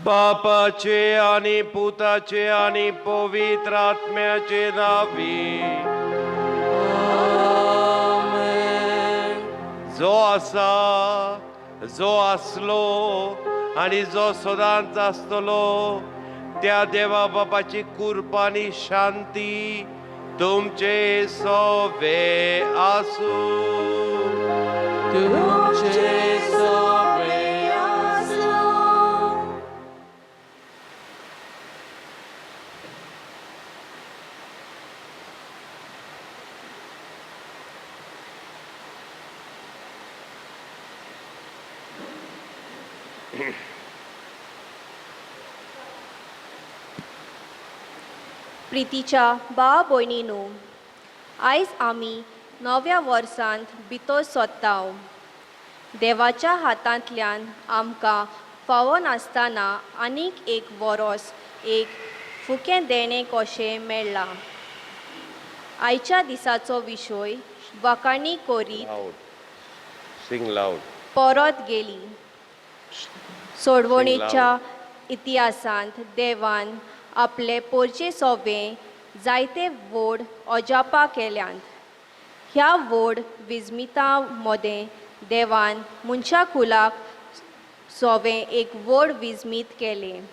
बापाचे आणि पुताचे आणि पवित्र आत्म्याचे नावी. जो आसा, जो आसलो आणि जो सदांच आसतलो त्या देवा बापाची कृपा आनी शांती तुमचे सोवे आसूं. तुमचे सोवे आसूं. प्रितीच्या भाव भयणीनू, आयज आमी नव्या वर्सांत भितर सोदता. देवाच्या हातांतल्यान आमकां फावो नासतना आनीक एक वरोस एक फुकें देणें कशें मेळ्ळां. आयच्या दिसाचो विशय वाखाणी करीत सिंग लावड परत गेली. सोडवणेच्या इतिहासांत देवान आपले पोरचे सोबे जायते व्हड अजापां केल्यांत. ह्या व्हड विस्मिता मदें देवान मनशा कुलाक सोवें एक व्हड विस्मीत केलें,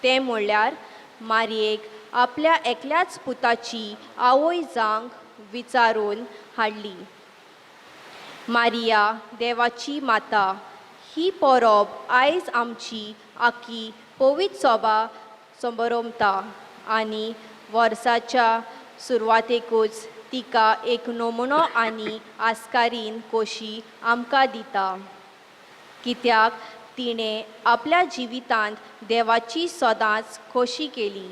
तें म्हणल्यार मारयेक आपल्या एकल्याच पुताची आवय जावंक विचारून हाडली. मारिया देवाची माता ही परब आयज आमची आखी पवित्र सोबा संबरमता आनी वर्साच्या सुरवातेकूच तिका एक नमुनो आनी आस्कारीन कोशी आमकां दिता, कित्याक तिणें आपल्या जिवितांत देवाची सदांच खोशी केली.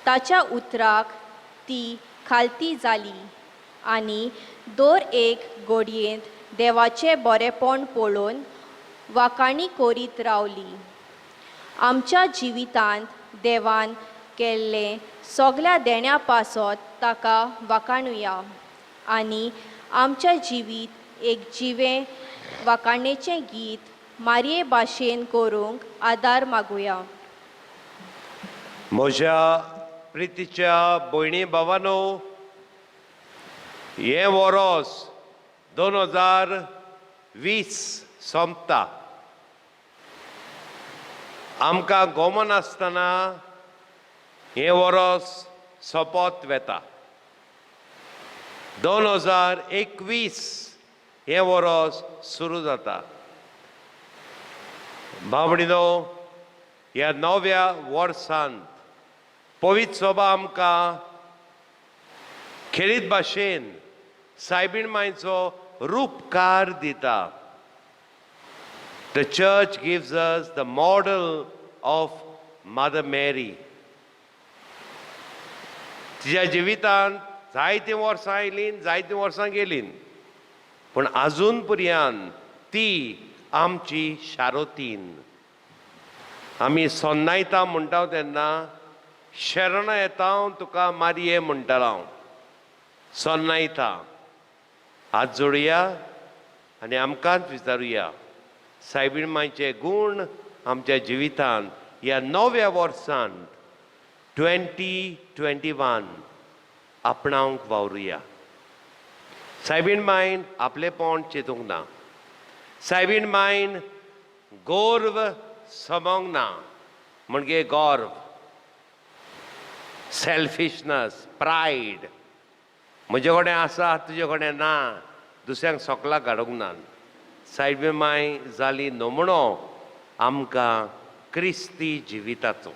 ताच्या उतराक ती खालती जाली आनी दर एक घडयेंत देवाचें बरेंपण पळोवन वाखाणी करीत रावली. आमच्या जिवितांत देवान केल्लें सगल्या देण्या पासत ताका वाखाणुया आनी आमच्या जिवीत एक जिवें वाखाणेचें गीत मारये भाशेन करूंक आदार मागुया. म्हज्या प्रितीच्या भयणी भावानो, हें वरोस 2020 सोंपता. आमकां गोमनासतना हें वरोस सोंपत वेता. 2021 हें वरोस सुरू जाता. भावणीनो, ह्या नव्या वर्सांत पवित्र सभा आमकां खेरीत भाशेन सायबीण मांयचो रूपकार दिता. The church gives us the model of Mother Mary. तिच्या जिवितांत जायतीं वर्सां आयलीं, जायतीं वर्सां गेलीं, पूण आजून पर्यंत ती आमची शारोतीन. आमी सोन्नायता म्हणटा तेन्ना शरण येता तुका मारये म्हणटालो हांव. सोन्नायता हात जोडया आनी आमकांच विचारुया, सायबीण मांयचे गूण आमच्या जिवितांत ह्या नव्या वर्सांत 2021 आपणावंक वावरुया. सायबीण मायन आपलेपण चिंतूंक ना. सायबीण मायन गोर्व समोंक ना म्हणजे गर्व, सेल्फिशनस, प्रायड. म्हजे कडेन आसा, तुजे कडेन ना, दुसऱ्यांक सोकलाक घाडूंक ना. सायबीण माय जाली नमुणो आमकां क्रिस्ती जिविताचो.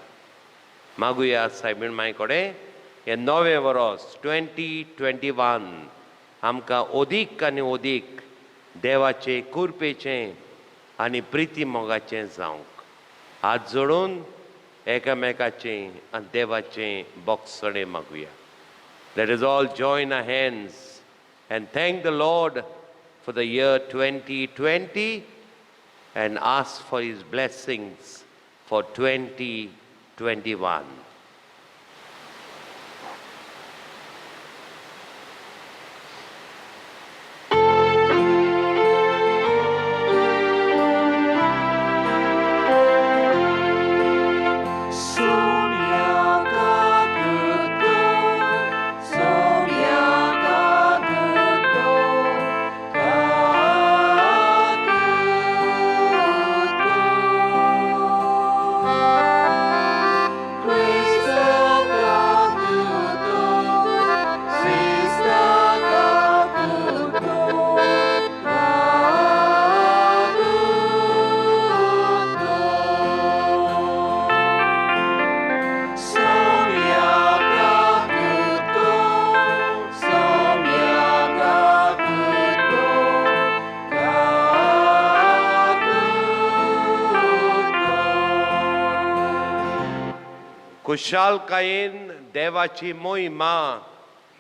मागुया सायबीण माय कडेन हें नवें वरोस 2021 आमकां ओदीक आनी ओदीक देवाचे कुरपेचें आनी प्रिती मोगाचें जावंक. हात जोडून एकामेकाचें आनी देवाचें बोगसणें मागुया. Let us all join our hands and thank the Lord for the year 2020 and ask for His blessings for 2021. खुशालकायेन देवाची मोहिमा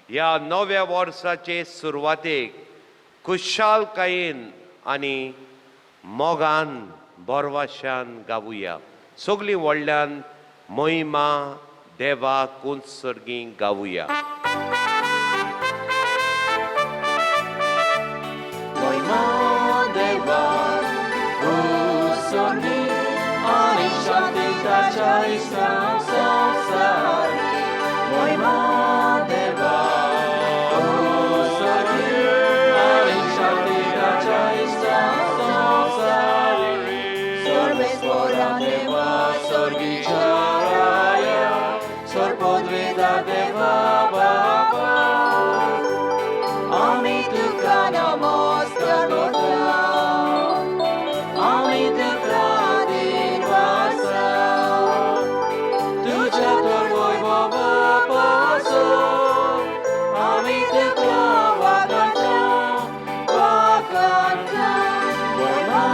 ह्या नव्या वर्साचे सुरवातेक खुशालकायेन आनी मोगान बोरवाशान गावुया. सगळीं व्हडल्यान मोहिमा देवाक सर्गी गावुया. मोहिमा देवाक उत्सर्गी आनी शांती ताच्या इश्टांक संवसारी. मोहिमा देवाक उत्सर्गी आनी शांती ताच्या इश्टांक संवसारी. सर्वेस्परा देवा सर्गीच्या राया, सर्वोद्वेदा देवा बाबा, आमी तुका नमस्कार करता, आमी तुका दिनवासा, तुज्या तर वैभवा पासून आमी तुका वाखाणता, वाखाणता. मोहिमा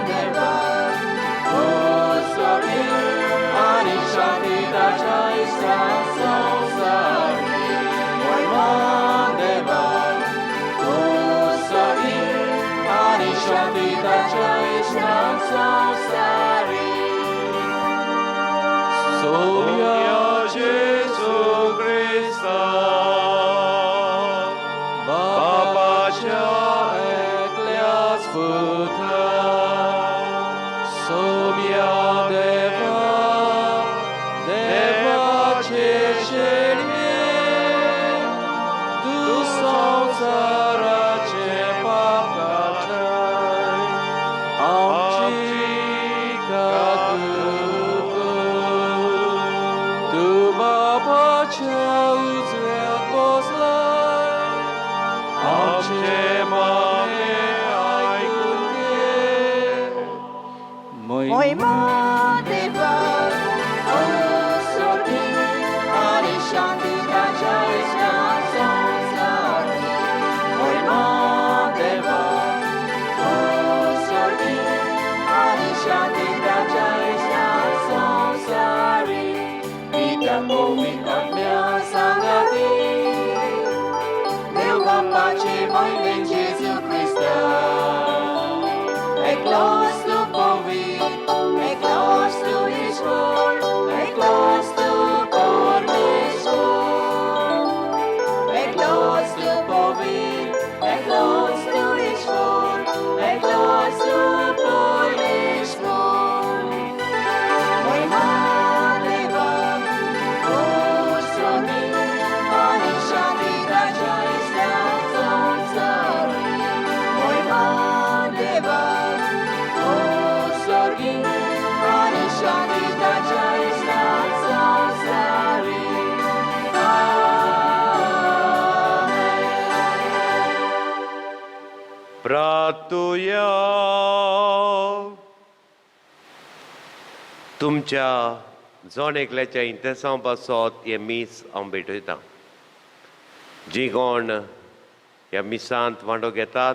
देवाक उत्सर्गी आनी शांती ताच्या इश्टांक संवसारी. मोहिमा देवाक उत्सर्गी आनी शांती ताच्या इश्टांक संवसारी. सोम्या जेजू क्रिस्ता बाबाच्या एकल्याच पुता, सोम्या देवा देवाचे शेळये, तूं संवसाराचे पाप काडटाय, आमची काकूट कर. तूं बाबाच्या उजव्याक बसलाय, आमचे मागणें आयकून घे. मोहिमा देवाक उत्सर्गी आनी शांती ताच्या इश्टांक संवसारी. मोहिमा देवाक उत्सर्गी आनी शांती ताच्या इश्टांक संवसारी. पिता पवित्र आत्म्या सांगाती, देव बापाचे मोहिमेन जेजू क्रिस्ता, एकलोच तूं पवित्र, एकलोच तूं ईश्वर, एकलोच तूं परमेश्वर. एकलोच तूं पवित्र, एकलोच तूं ईश्वर, एकलोच तूं परमेश्वर. मोहिमा देवाक उत्सर्गी आनी शांती ताच्या इश्टांक संवसारी. प्रार्थुया. तुमच्या जण एकल्याच्या इंतेसांव पासत हें मीस हांव भेटयतां. जीं कोण ह्या मिसांत वांटो घेतात,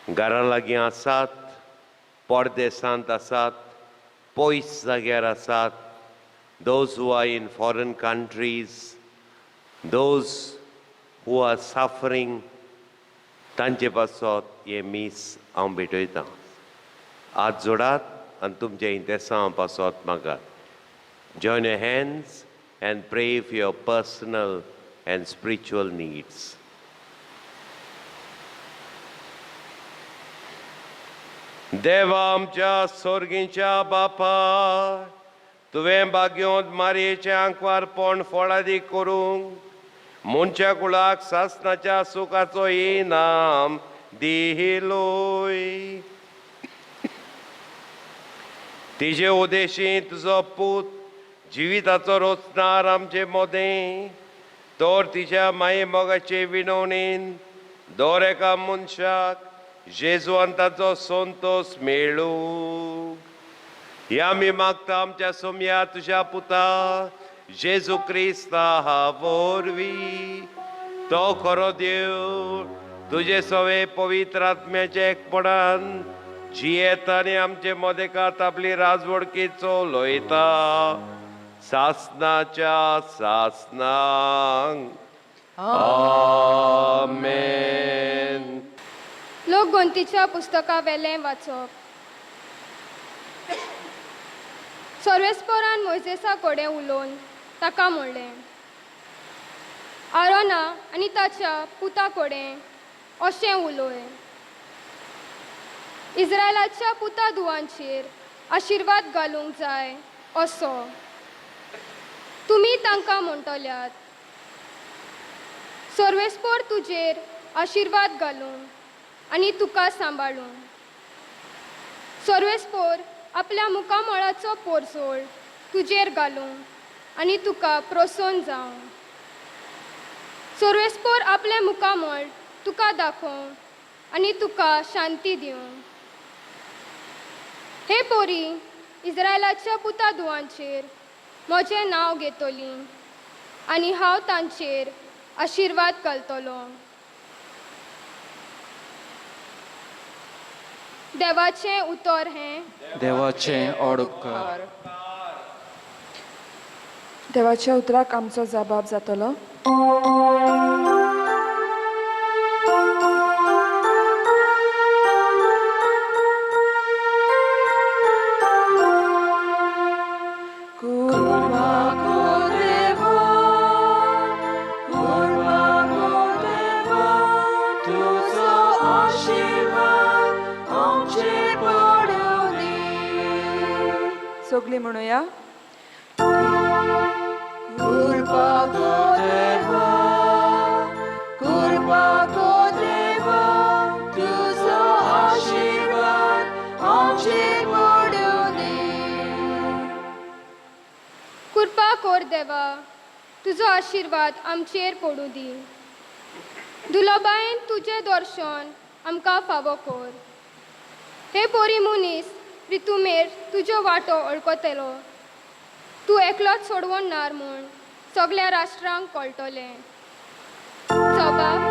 घरा लागीं आसात, परदेसांत आसात, पयस जाग्यार आसात, those who are in foreign countries, those who are suffering, तांचे पासत हें मीस हांव भेटयतां. हात जोडात आनी तुमच्या इंतेसांव पासत मागात. Join your hands and pray for your personal and spiritual needs. देवा आमच्या सोर्गीच्या बापा, तुवें भाग्योंत मारयेचें आंकवारपण फळादीक करूंक मनशा कुळाक सासनाच्या सुखाचो इनाम दिलोय. तिजे उदेशी तुजो पूत जिविताचो रोचणार आमचे मोदें, तर तिच्या माये मोगाचे विनवणीन दर एका मनशाक जेजू ताचो संतोस मेळूं. ह्या आमी मागता आमच्या सोमया तुज्या पुता जेजू क्रिस्ता वरवीं. तो खरो देव तुजे सवे पवित्र आत्म्याचे एकपणान जियेता आनी आमचे मदेकात आपली राजवडकी चलयता सासनाच्या सासनांक. आमेन. लोकगोंतीच्या पुस्तकावेलें वाचप. सर्वेस्परान मोयजेसा कडेन उलोवन ताका म्हणलें, आरोना आनी ताच्या पुता कडेन अशें उलोय, इस्रायलाच्या पुता धुवांचेर आशिर्वाद घालूंक जाय असो तुमी तांकां म्हणटल्यात. सर्वेस्पर तुजेर आशिर्वाद घालूं आनी तुका सांबाळूं. सर्वेस्पर आपल्या मुखामळाचो पोरसोळ तुजेर घालूं आनी तुका प्रसन्न जावं. सर्वेस्पर आपलें मुखामळ तुका दाखोवं आनी तुका शांती दिवं. हे पोरी इस्रायलाच्या पुता धुवांचेर म्हजें नांव घेतली आनी हांव तांचेर आशिर्वाद घालतलो. देवाचें उतर हें. देवाचें ओड उपकार. देवाच्या उतराक आमचो जबाब जातलो. सगळीं म्हणुया. कृपा कोर देवा, तुजो आशिर्वाद आमचेर पडूं दी. दुलोबायेन तुजें दर्शन आमकां फावो कोर. हे पोरी मनीस रितुमेर तुज्यो वाटो वळखतलो. तूं एकलोच सोडवणार म्हूण सगल्या राष्ट्रांक कळटलें. जबाब.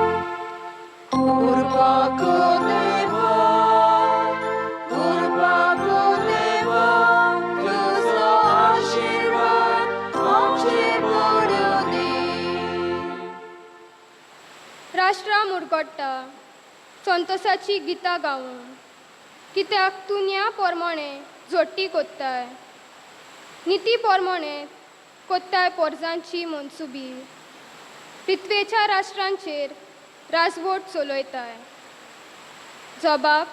राष्ट्रां मुरगट्टा संतोसाची गितां गावूं, कित्याक तूं न्या पोरमोणे जोडटी कोत्ताय, निती पोरमोणे कोत्ताय पोरजांची मनसुबी, पृथ्वेच्या राष्ट्रांचेर राजवट चलयताय. जबाब.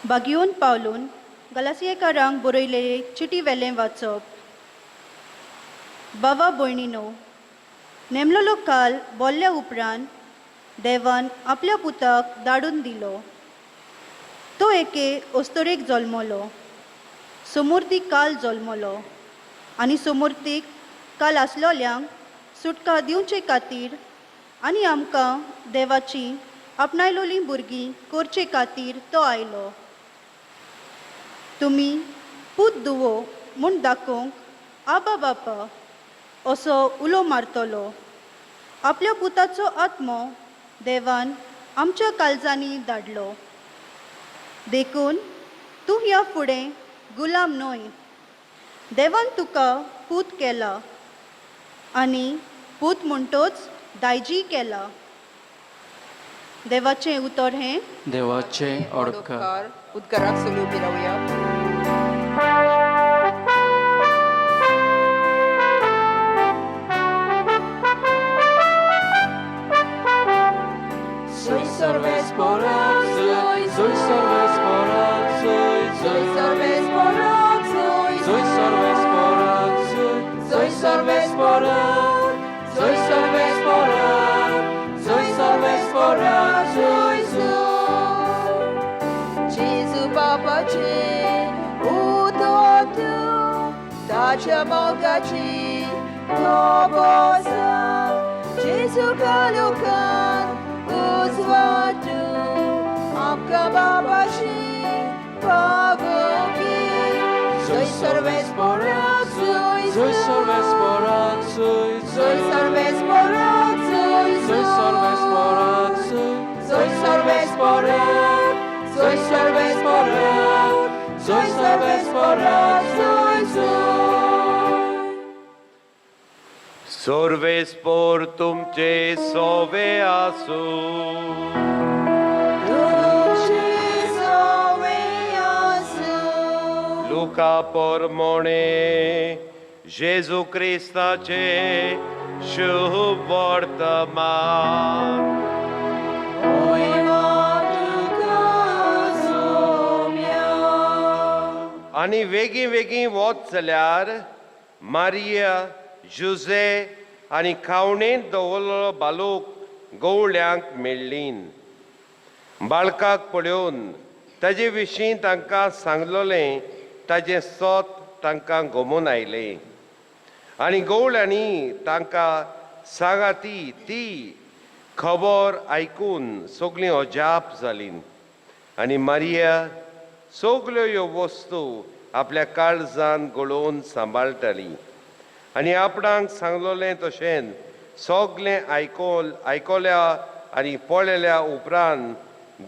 बागियोन पावलून गलासियेकारांक बरयलेले चिटी वेलें वाचप. बाबा भयणीनो, नेमलोलो काल बोल्ल्या उपरांत देवान आपल्या पुताक धाडून दिलो. तो एके अस्तरेक जल्मलो, समूर्तीक काल जल्मलो आनी समूर्तीक काल आसलोल्यांक सुटका दिवचे खातीर आनी आमकां देवाची आपणायलोलीं भुरगीं करचे खातीर तो आयलो. तुमी पूत दुवो म्हूण दाखोवंक आबा बापा असो उलो मारतलो. आपल्या पुताचो आत्मो देवान आमच्या काळजांनी धाडलो. देखून तूं ह्या फुडें गुलाम न्हय, देवान तुका पूत केला आनी पूत म्हणटोच दायजी केला. देवाचें उतर हें. देवाचें ओडकार. उद्गाराक सगळी उबी रावया. Soy sorves porak, soy soy sorves porak, soy soy sorves porak, soy soy sorves porak, soy soy sorves porak, soy sorves porak, soy sorves porak, soy soy. Gesù Papa c'è, utotu, tacia mogaci, kobosa, Gesù kalukan, uzvatu, amka babashi, pavoki, soy sorves porak, soy Soy sorves porak, soy soy sorves porak, soy soy sorves porak, soy soy sorves porak, soy sorves porak, soy sorves porak, soy soy. सोर्वेस पोर तुमचे सोवे आसूं. तुझे सोवे आसूं. लुका पोरमोणे जेजू क्रिस्ताचे शुभ वर्तमान. मोहिमा तुका सोम्या. आनी वेगीं वेगीं वच जाल्यार मारिया, जुजे आनी खावणेंत दवरलेलो बालूक गवळ्यांक मेळ्ळीन. बाळकाक पळोवन ताजे विशीं तांकां सांगलोलें ताजें सोत तांकां गोमून आयलें. आनी गवळ्यांनी तांकां सांगाती ती खबर आयकून सगळीं अजाप जालीं. आनी मारिया सगल्यो ह्यो वस्तू आपल्या काळजान गळोवन सांबाळटाली आनी आपणाक सांगलोलें तशेंच सगलें आयकोल्या आनी पळयल्या उपरांत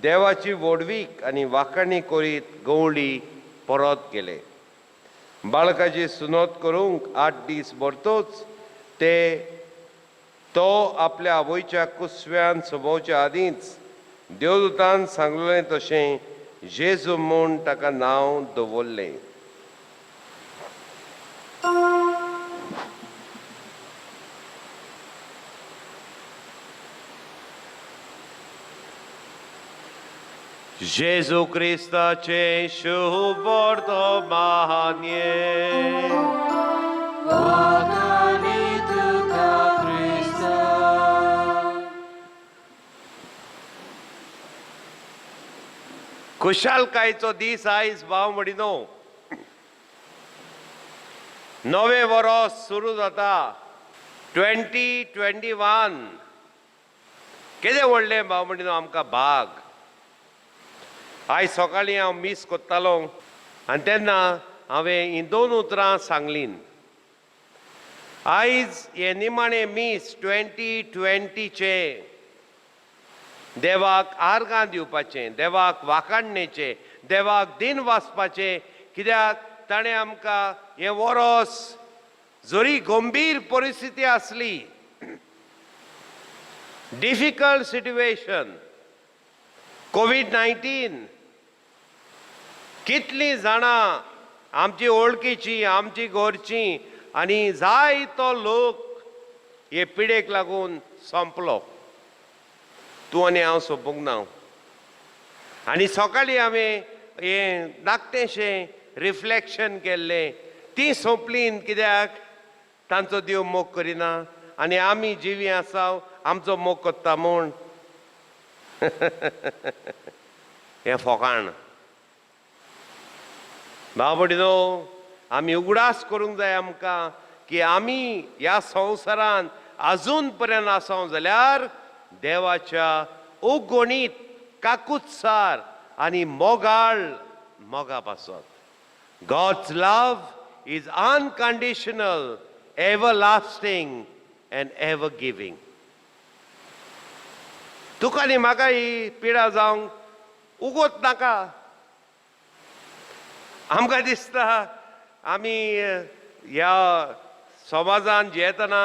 देवाची व्हडवीक आनी वाखाणी करीत गवळी परत गेले. बाळकाची सुनत करूंक 8 दीस भरतोच ते तो आपल्या आवयच्या कुसव्यान सोबोवच्या आदींच देवदूतान सांगलें तशें जेजू म्हूण ताका नांव दवरलें. जेजू क्रिस्ताचें शुभ वर्तमान. वाखाणी तुका क्रिस्ता. खुशालकायेचो दीस आयज भाव म्हणिनो. नवें वरोस सुरू जाता 2021. केदें व्हडलें भाव म्हणिनो आमकां भाग. आयज सकाळीं हांव मीस कोत्तालो आनी तेन्ना हांवें हीं 2 उतरां सांगलीं. आयज हें निमाणें मीस 2020चें. देवाक आर्गां दिवपाचें, देवाक वाखाणणेचें, देवाक दिन वाचपाचें, कित्याक ताणें आमकां हें वरोस जरी गंभीर परिस्थिती आसली, डिफिकल्ट सिट्युएशन, कोवीड-19, कितलीं जाणां आमची वळखीची, आमची घरची आनी जायतो लोक हे पिडेक लागून सोंपलो. तूं आनी हांव सोंपूंक ना. आनी सकाळीं हांवें हें धाकटेंशें रिफ्लेक्शन केल्लें. ती सोंपलीं कित्याक तांचो देव मोग करिना आनी आमी जिवीं आसा आमचो मोग कोत्ता म्हूण. हें फोकाण. भाव भयणीनो, आमी उगडास करूंक जाय आमकां की आमी ह्या संवसारांत आजून पर्यंत आसा जाल्यार देवाच्या अगणीत काकुत्सार आनी मोगाळ मोगा पासत. God's love is unconditional, everlasting and ever giving. तुका आनी म्हाका ही पिडा जावंक उगोत नाका. आमकां दिसता आमी ह्या समाजान जियेतना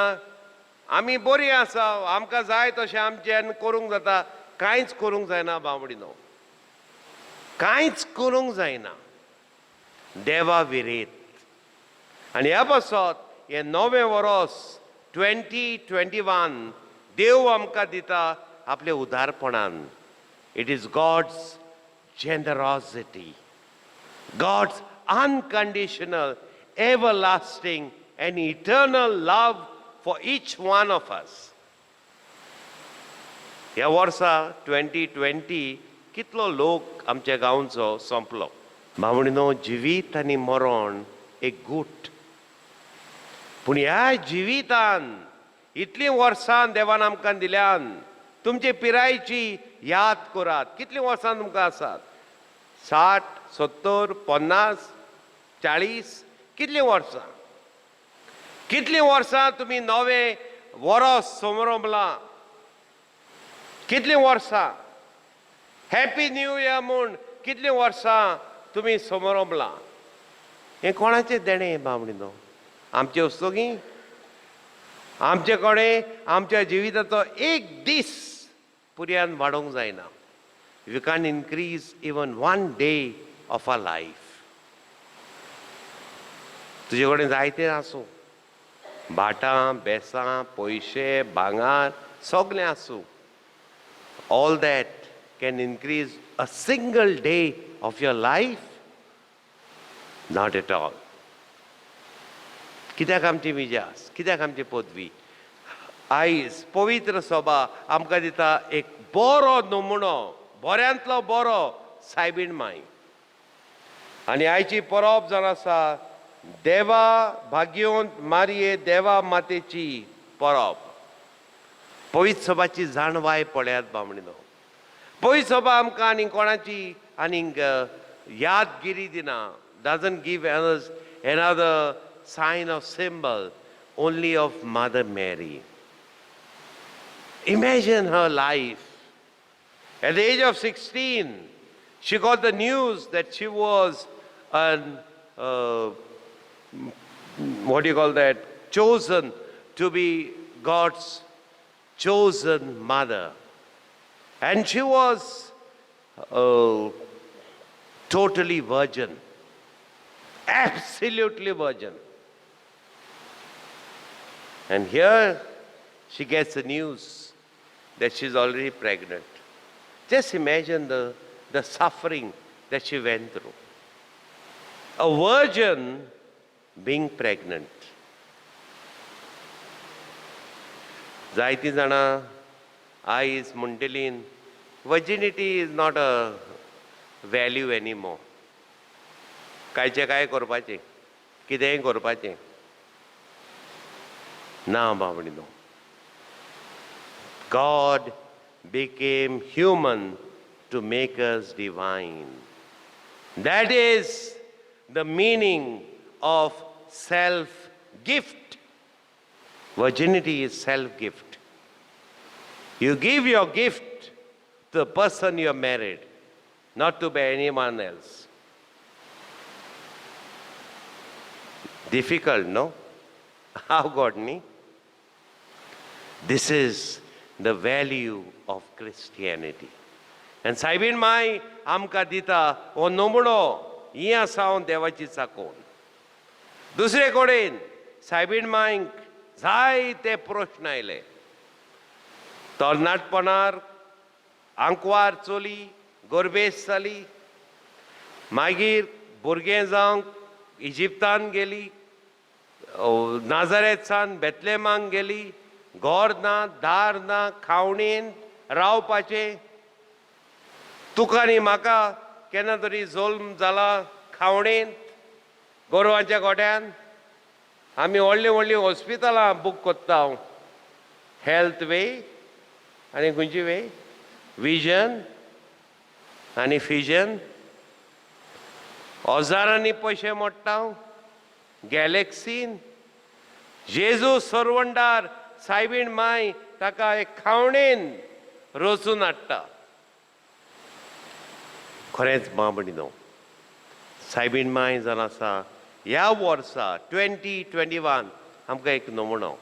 आमी बरीं आसा, आमकां जाय तशें आमच्यान करूंक जाता. कांयच करूंक जायना बाबडीनो, कांयच करूंक जायना देवा विरेत. आनी ह्या पासत हें नवें वरोस 2021 देव आमकां दिता आपल्या उदारपणान. It is God's generosity, God's unconditional, everlasting and eternal love for each one of us. ह्या वर्सा 2020 कितलो लोक आमच्या गांवचो सोंपलो. भावणीनो, जिवीत आनी मरण एक गूट, पूण ह्या जिवितान इतलीं वर्सां देवान आमकां दिल्यान. तुमचे पिरायेची याद करात. कितलीं वर्सां तुमकां आसात? 60, 70, 50, 40, कितलीं वर्सां? कितलीं वर्सां तुमी नवें वरस समरमलां? कितलीं वर्सां हॅपी न्यू इयर म्हूण कितलीं वर्सां तुमी समरमलां? हें कोणाचें देणें बामणीनो? आमचे वस्तुगी आमचे कडेन आमच्या जिविताचो एक दीस पुर्यान वाडोवंक जायना. You can increase even one day of a life. तुजे कडेन जायतें आसूं, भाटां बेसां, पयशे, भांगर सगळें आसूं, all that can increase a single day of your life? Not at all. कित्याक आमची मिजास? कित्याक आमची पदवी? आयज पवित्र सभा आमकां दिता एक बरो नमुनो, बऱ्यांतलो बरो, सायबीण माय. आनी आयची परब जावन आसा देवा भाग्यवंत मारये देवा मातेची परब. पवित्र सभाची जाणवाय पळयात बामणीनो. पवित्र सभा आमकां आनी कोणाची आनीक यादगिरी दिना, doesn't give us another sign or symbol, only of Mother Mary. Imagine her life. At the age of 16, she got the news that she was an, what do you call that, chosen to be God's chosen mother. And she was totally virgin, absolutely virgin. And here she gets the news that she's already pregnant. Just imagine the suffering that she went through. A virgin being pregnant. जायतीं जाणां आयज म्हणटलीं, virginity is not a value anymore. कांयचें कांय करपाचें, कितेंय करपाचें. ना बाबडीनो, God became human to make us divine. That is the meaning of self gift. Virginity is self gift. You give your gift to the person you are married, not to by anyone else. Difficult, no? How God, न्ही? This is the value of Christianity. And सायबीण my आमकां दिता हो नमुणो. ही आसा हांव देवाची चाकोन. दुसरे कडेन सायबीण मांयक जायते प्रश्न आयले. तरणाटपणार आंकवार चली गर्भेस्त जाली, मागीर भुरगें जावंक इजिप्तान गेली, नाजारेसान बेतलेमांक गेली. घर ना, दार ना, खावणेन रावपाचें. तुका आनी म्हाका केन्ना तरी जोल्म जाला खावणेंत, गोरवांच्या गोट्यान. आमी व्हडलीं व्हडलीं हॉस्पितलां बूक कोत्ता, हेल्थ वे आनी खंयची वे, विजन आनी फिजन. हजारांनी पयशे मोडटा गॅलेक्सीन. जेजू सरवंडार सायबीण माय ताका एक खावणेन रचून हाडटा. खरेंच मा न्हू, सायबीण माय जावन आसा ह्या वर्सा 2021 आमकां एक नमुनो,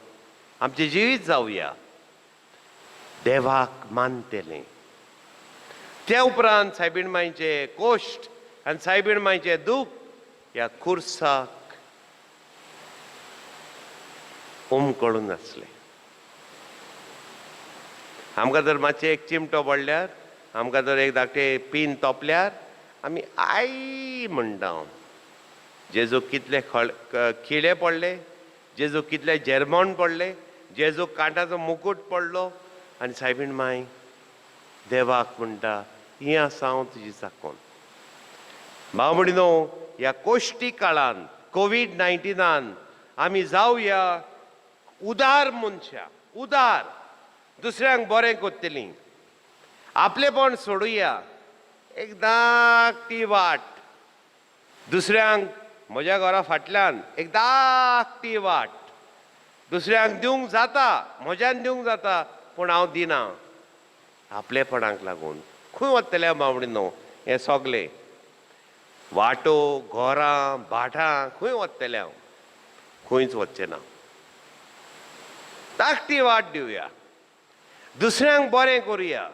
आमचें जिवीत जावया देवाक मानतलें. त्या उपरांत सायबीण मायचें कोश्ट आनी सायबीण मायचें दूख ह्या खुर्साक उमकळून आसलें. आमकां जर मातशें एक चिमटो पडल्यार, आमकां जर एक धाकटें पीन तोपल्यार आमी आई म्हणटा. जेजू कितले खिळे पडले, जेजू कितले जेरमोण पडले, जेजू कांटाचो मुकूट पडलो. आनी सायबीण माय देवाक म्हणटा, ही आसा हांव तुजी चाकोन. भाव भयणीनो, ह्या कोश्टी काळान कोवीड-19 आमी जावया उदार मनशां, उदार, दुसऱ्यांक बरें करतलीं. आपलेपण सोडुया, एक धाकटी वाट दुसऱ्यांक, म्हज्या घरा फाटल्यान एक धाकटी वाट दुसऱ्यांक दिवंक जाता, म्हज्यान दिवंक जाता, पूण हांव दिना आपलेपणाक लागून. खंय वतले बावडीनो हें सगलें वाटो, घरां, भाटां, खंय वतलें हांव? खंयच वचचें ना. धाकटी वाट दिवया, दुसऱ्यांक बरें करुया.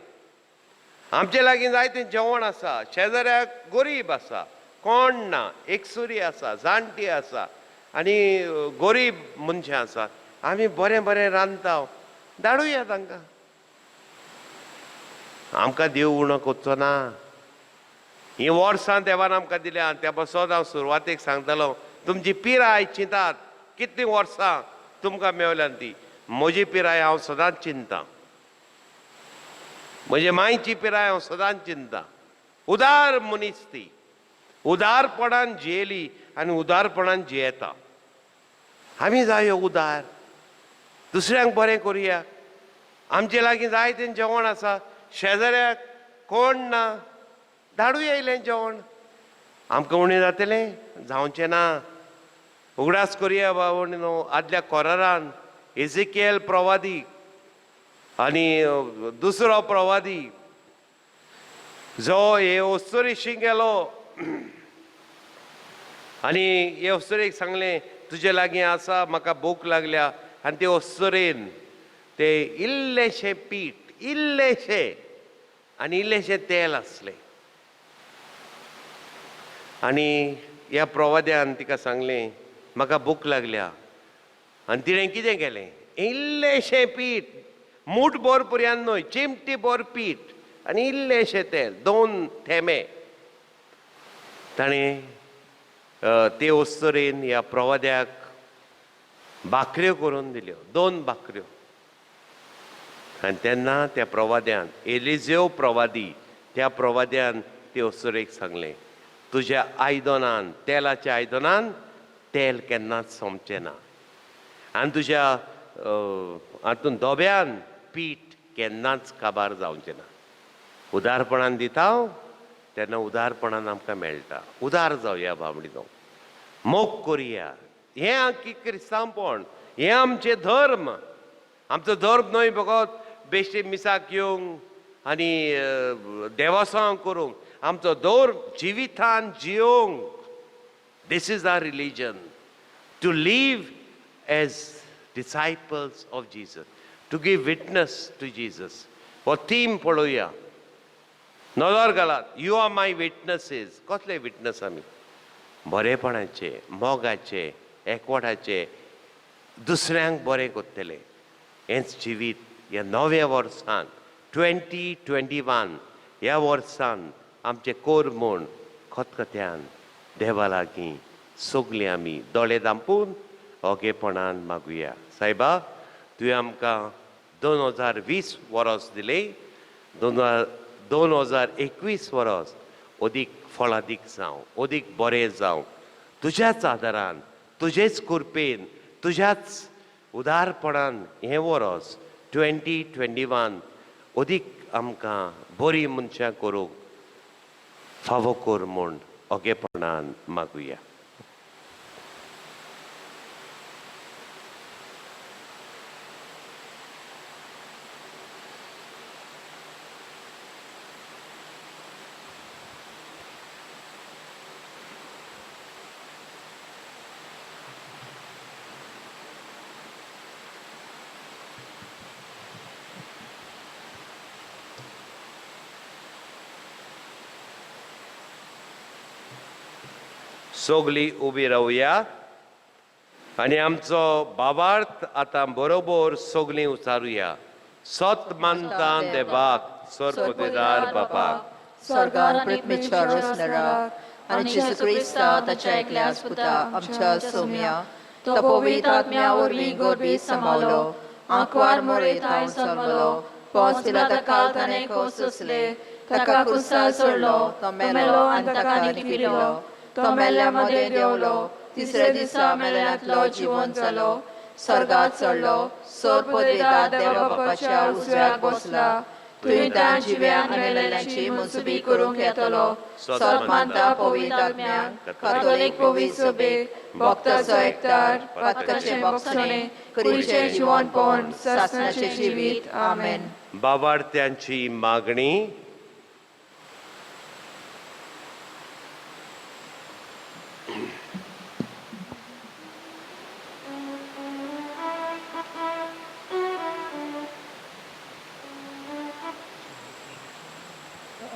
आमचे लागीं जायतें जेवण आसा, शेजाऱ्याक गरीब आसा, कोण ना, एकसुरी आसा, जाणटी आसा आनी गरीब मनशां आसा. आमी बरें बरें रांदता, धाडुया तांकां. आमकां देव उणो करचो ना. हीं वर्सां देवान आमकां दिल्या. त्या पासत हांव सुरवातेक सांगतालो, तुमची पिराय चिंतात, कितलीं वर्सां तुमकां मेवल्यान ती. म्हजी पिराय हांव सदांच चिंता, म्हजे मांयची पिराय हांव सदांच चिंता. उदार मनीस ती, उदारपणान जियेली आनी उदारपणान जियेता. आमी जायो उदार, दुसऱ्यांक बरें करुया. आमचे लागीं जायतें जेवण आसा, शेजाऱ्याक कोण ना, धाडुया इल्लें जेवण. आमकां उणें जातलें? जावचें ना. उगडास करुया बाबा न्हू, आदल्या कोरारान एजिकेल प्रवादी आनी दुसरो प्रवादी जो हे अस्तुरेशी गेलो आनी हे अस्तुरेक सांगलें, तुजे लागीं आसा, म्हाका भूक लागल्या. आनी ते अस्तुरेन ते इल्लेशें पीठ, इल्लेशें आनी इल्लेशें तेल आसलें. आनी ह्या प्रवाद्यान तिका सांगलें, म्हाका भूक लागल्या. आनी तिणें कितें केलें? इल्लेशें पीठ, मूठ भर पुरयान न्हय, चिमटी भर पीठ आनी इल्लेशें तेल, 2 थेंबे ताणें ते अस्तुरेन ह्या प्रवाद्याक भाकऱ्यो करून दिल्यो, 2 भाकऱ्यो. आनी तेन्ना त्या प्रवाद्यान, एलिजेव प्रवादी, त्या प्रवाद्यान ते अस्तुरेक सांगलें, तुज्या आयदनान, तेलाच्या आयदनान तेल केन्नाच सोंपचें ना, आनी तुज्या हातून दोब्यान पीठ केन्नाच काबार जावचें ना. उदारपणान दिता तेन्ना उदारपणान आमकां मेळटा. उदार जावया बाबडीनो, मोग करुया. हें आमचें क्रिस्तांवपण, हें आमचें धर्म. आमचो धर्म न्हय फकत बेश्टे मिसाक येवंक आनी देवासांव करूंक. आमचो धर्म जिवितान जियोंक. This is our religion, to live as disciples of Jesus, to give witness to Jesus. हो थीम पळोवया, नदर घालात. You are my witnesses. कसले विटनस आमी? बरेपणाचे, मोगाचे, एकवटाचे, दुसऱ्यांक बरें करतले. हेंच जिवीत ह्या नव्या वर्सान 2021 ह्या वर्सान आमचें कोर म्हूण खतखत्यान देवा लागीं सगलीं आमी दोळे धांपून ओगेपणान मागुया. सायबा, तुवें आमकां 2020 वर्स दिलें, 2021 वरस अदीक फळादीक जावं, अदीक बरें जावं. तुज्याच आदारान, तुजेच कृपेन, तुज्याच उदारपणान हें वरस 2021 अदीक आमकां बरीं मनशां करूंक फावो कर म्हूण ओगेपणान मागुया. सगळीं उबी रावया आनी आमचो बाबार्थ आतां बरोबर सगळीं उचारुया. सत मानता देवाक, सरपदेदार बापाक, स्वर्गान पृथ्वीच्या रोसनराक आनी जेजू क्रिस्ता ताच्या एकल्याच पुता आमच्या सोम्या, तो पवित्र आत्म्या वरवीं गोरवी समावलो, आंकवार मोरे थावन जल्मलो, पोंस पिलाता काल ताणें खोस सोंसले, ताका क्रुसार सोडलो, तो मेलो आनी ताका लिपिलो, तो मेल्ल्या मदें देंवलो, तिसऱ्या दिसा मेल्ल्यांतलो जिवन जालो, स्वर्गात चडलो, सोर पदवेदार देवा बापाच्या उजव्याक बसला, थंय त्या जिव्या आनी मेल्ल्यांची मुजबी करूंक येतलो. सत मानता पवित्र आत्म्याक, कातोलीक पवित्र सभेक, भक्ताचो एकतार, पातकाचें भोगसणें, कुडीचें जिवनपण, सासणाचें जिवीत. आमेन. बाबार्थ्यांची मागणी.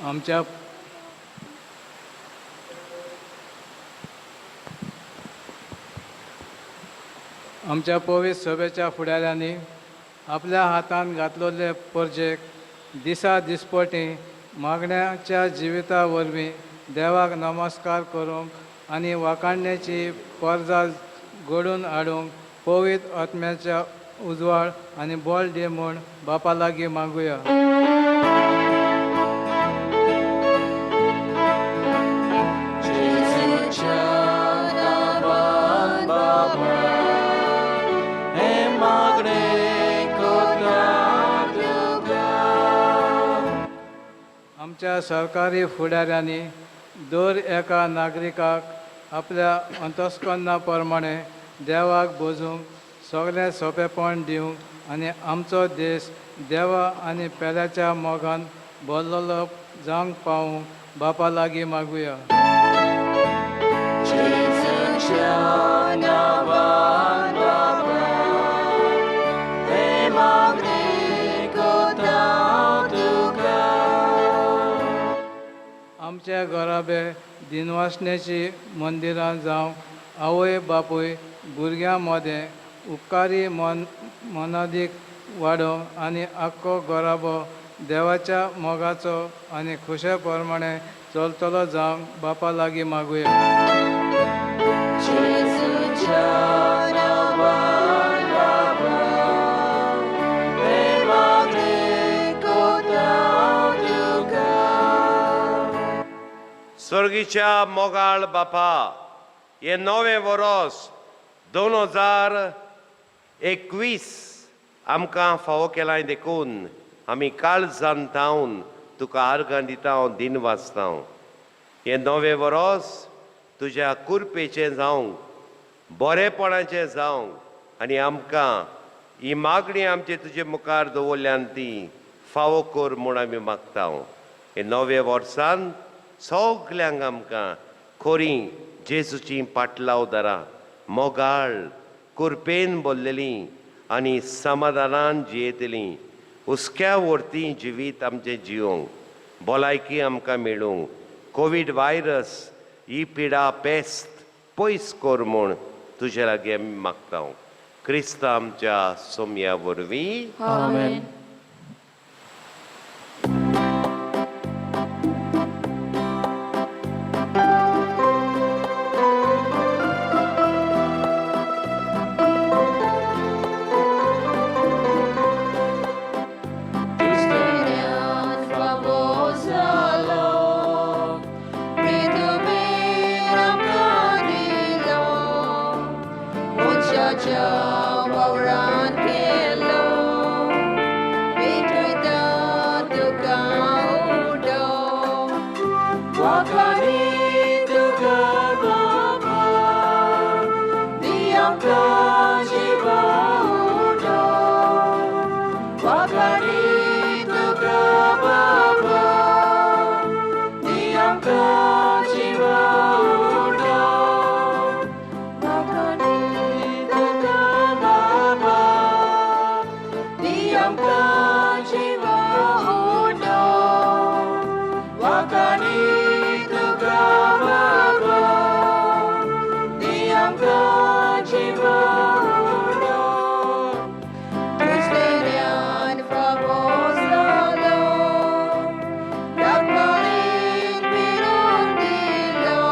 आमच्या आमच्या पवित्र सभेच्या फुडाऱ्यांनी आपल्या हातान घातलेले परजेक दिसा दिसपटी मागण्याच्या जिविता वरवीं देवाक नमस्कार करूंक आनी वाखाणण्याची परजा घडोवन हाडूंक पवित्र आत्म्याच्या उजवाड आनी बळ दी म्हूण बापा लागीं मागुया. आमच्या सरकारी फुडाऱ्यांनी दर एका नागरिकाक आपल्या अंतस्करणा प्रमाणे देवाक भजूंक सगळें सोंपेपण दिवंक आनी आमचो देश देवा आनी पेल्याच्या मोगान भरलेलो जावंक पावूंक बापा लागीं मागुया. आमच्या घराबे दिनवासण्याची मंदिरां जावं आवय बापूय भुरग्यां मदें उपकारी मनादीक वाडोवंक आनी आख्खो घराबो देवाच्या मोगाचो आनी खुशे प्रमाणे चलतलो जावंक बापा लागीं मागुया. स्वर्गीच्या मोगाळ बापा, हे नवें वरोस 2021 आमकां फावो केलां देखून आमी काळजान थावन तुका आर्गां दिता, दिन वाचता. हें नवें वरोस तुज्या कुरपेचें जावंक, बरेपणाचें जावंक आनी आमकां ही मागणी आमचे तुजे मुखार दवरल्यान ती फावो कर म्हूण आमी मागता. हे नव्या वर्सान सगल्यांक आमकां खोरी जेजूची पाटलाव दारां मोगाळ कुरपेन भरलेलीं आनी समाधानान जियेतलीं, हुस्क्या वरती जिवीत आमचें जियोंक, भलायकी आमकां मेळूंक, कोवीड व्हायरस ही पिडा पेस्त पयस कर म्हूण तुजे लागीं आमी मागता. क्रिस्त आमच्या सोमया वरवीं. आमेन. मनशाच्या वावरान केलो भेटयता तुका उडो वाखाणी तुका बाबा दी आमकां जिवा उडो वाखाणी तुका बाबा दी आमकां जिवा उडो वाखाणी तुका बाबा दी आमकां जिवा उडो वाखाणी तुका बाबा दी आमकां जिवा उडो तुजल्यान फावो जालो दाखमाळीन पिरून दिलो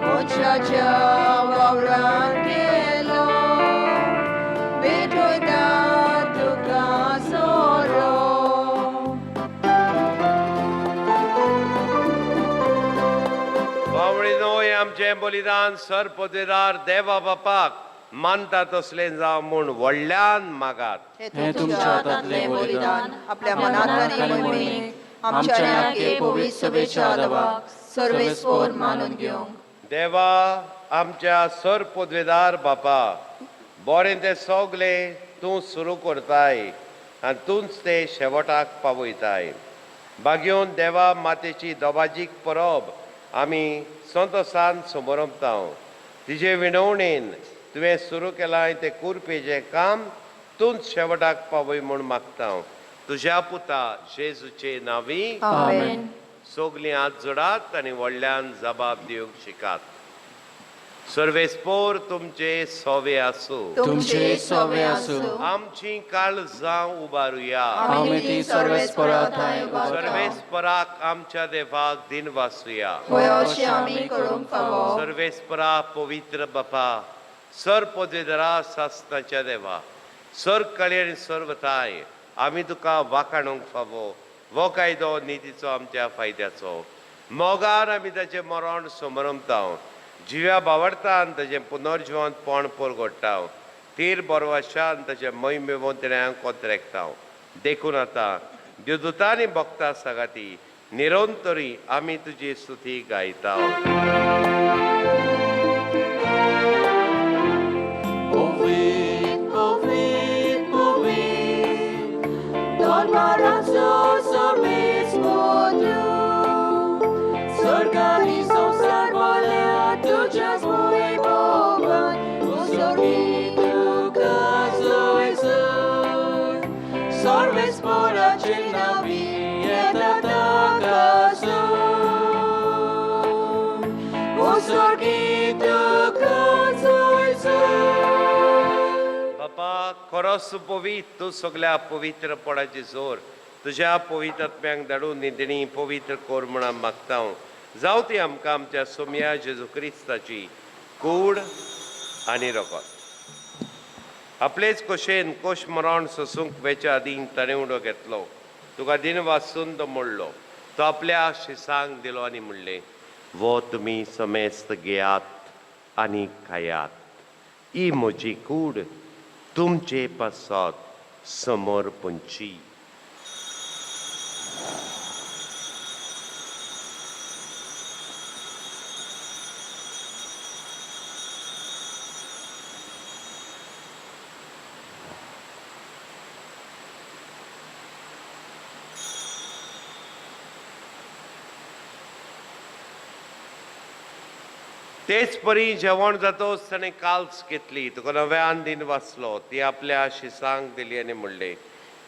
मनशाच्या वावरान केलो भेटयता तुका सोरो. बावळी न्हय आमचें बलिदान सर पदवेदार देवा बापाक मानता तसलें जावं म्हूण व्हडल्यान मागात. हे तुमच्या हातांतलें बलिदान आपल्या मनात आनी मोहिमेक आमच्या आनी पवित्र सभेच्या दवाक सर्वेस्पोर मानून घेवंक. देवा आमच्या सर पदवेदार बापा, बरें तें सगलें तूं सुरू करताय आनी तूंच तें शेवटाक पावयताय. बागेवन देवा मातेची दोबाजीक परब आमी संतोसान समरपता. तिजे विणवणेन तुवें सुरू केलां तें कुरपेचें काम तूंच शेवटाक पावय म्हूण मागता, तुज्या पुता जेजूचे नांवी. आमेन. सगलीं हात जोडात आनी व्हडल्यान जबाब दिवंक शिकात. सर्वेस्पोर तुमचे सोवे आसूं. तुमचे सोवे आसूं. आमची काळजां उबारुया. आमी ती सर्वेस्पोरा थंय उबारता. सर्वेस्पराक आमच्या देवाक दिन वासुया. होय, अशें आमी करूंक फावो. सर्वेस्परा पवित्र बापा, सर पदवेदरा सासनाच्या देवा, सर कळे आनी सर्वताय, आमी तुका वाखाणूंक फावो हो कायदो नितीचो आमच्या फायद्याचो. मोगान आमी ताचें मरण समरमता, जिव्या बावडतान ताचें पुनर्जिवंतपण परगडटा, तीर बरवाशान ताचें महिमेवंतण्याक कोत्रेकता. देखून आतां देवदूतांनी भक्ता सागाती निरंतरी आमी तुजी स्तुती गायता. Povit, povit, povit, Don Maranzo sorbis potru. Sorgani samsar volea tujas mui bogan, Usorgi tuca zoi zoi. Sorbis pora cina vieta tacasu. Usorgi tuca zoi zoi. बापा खरोच पवित्र तूं सगल्या पवित्रपणाची जोर तुज्या पवित्र आत्म्यांक धाडून निधणी पवित्र कर म्हूण आमी मागता. जावं ती आमकां आमच्या सोम्या जेजू क्रिस्ताची कूड आनी रगत. आपलेच कशेन कोश मरण सोसूंक वेच्या आदीं ताणें उडो घेतलो, तुका दिन वाचून तो मोडलो, तो आपल्या शिसांक दिलो आनी म्हणलें, वो तुमी समेस्त घेयात आनी खायात, ही म्हजी कूड तुमचे पासत समर्पणची. तेच परी जेवण जातोच ताणें काल्स घेतली, तुका नव्यान दिन वाचलो, ती आपल्या शिसांक दिली आनी म्हणलें,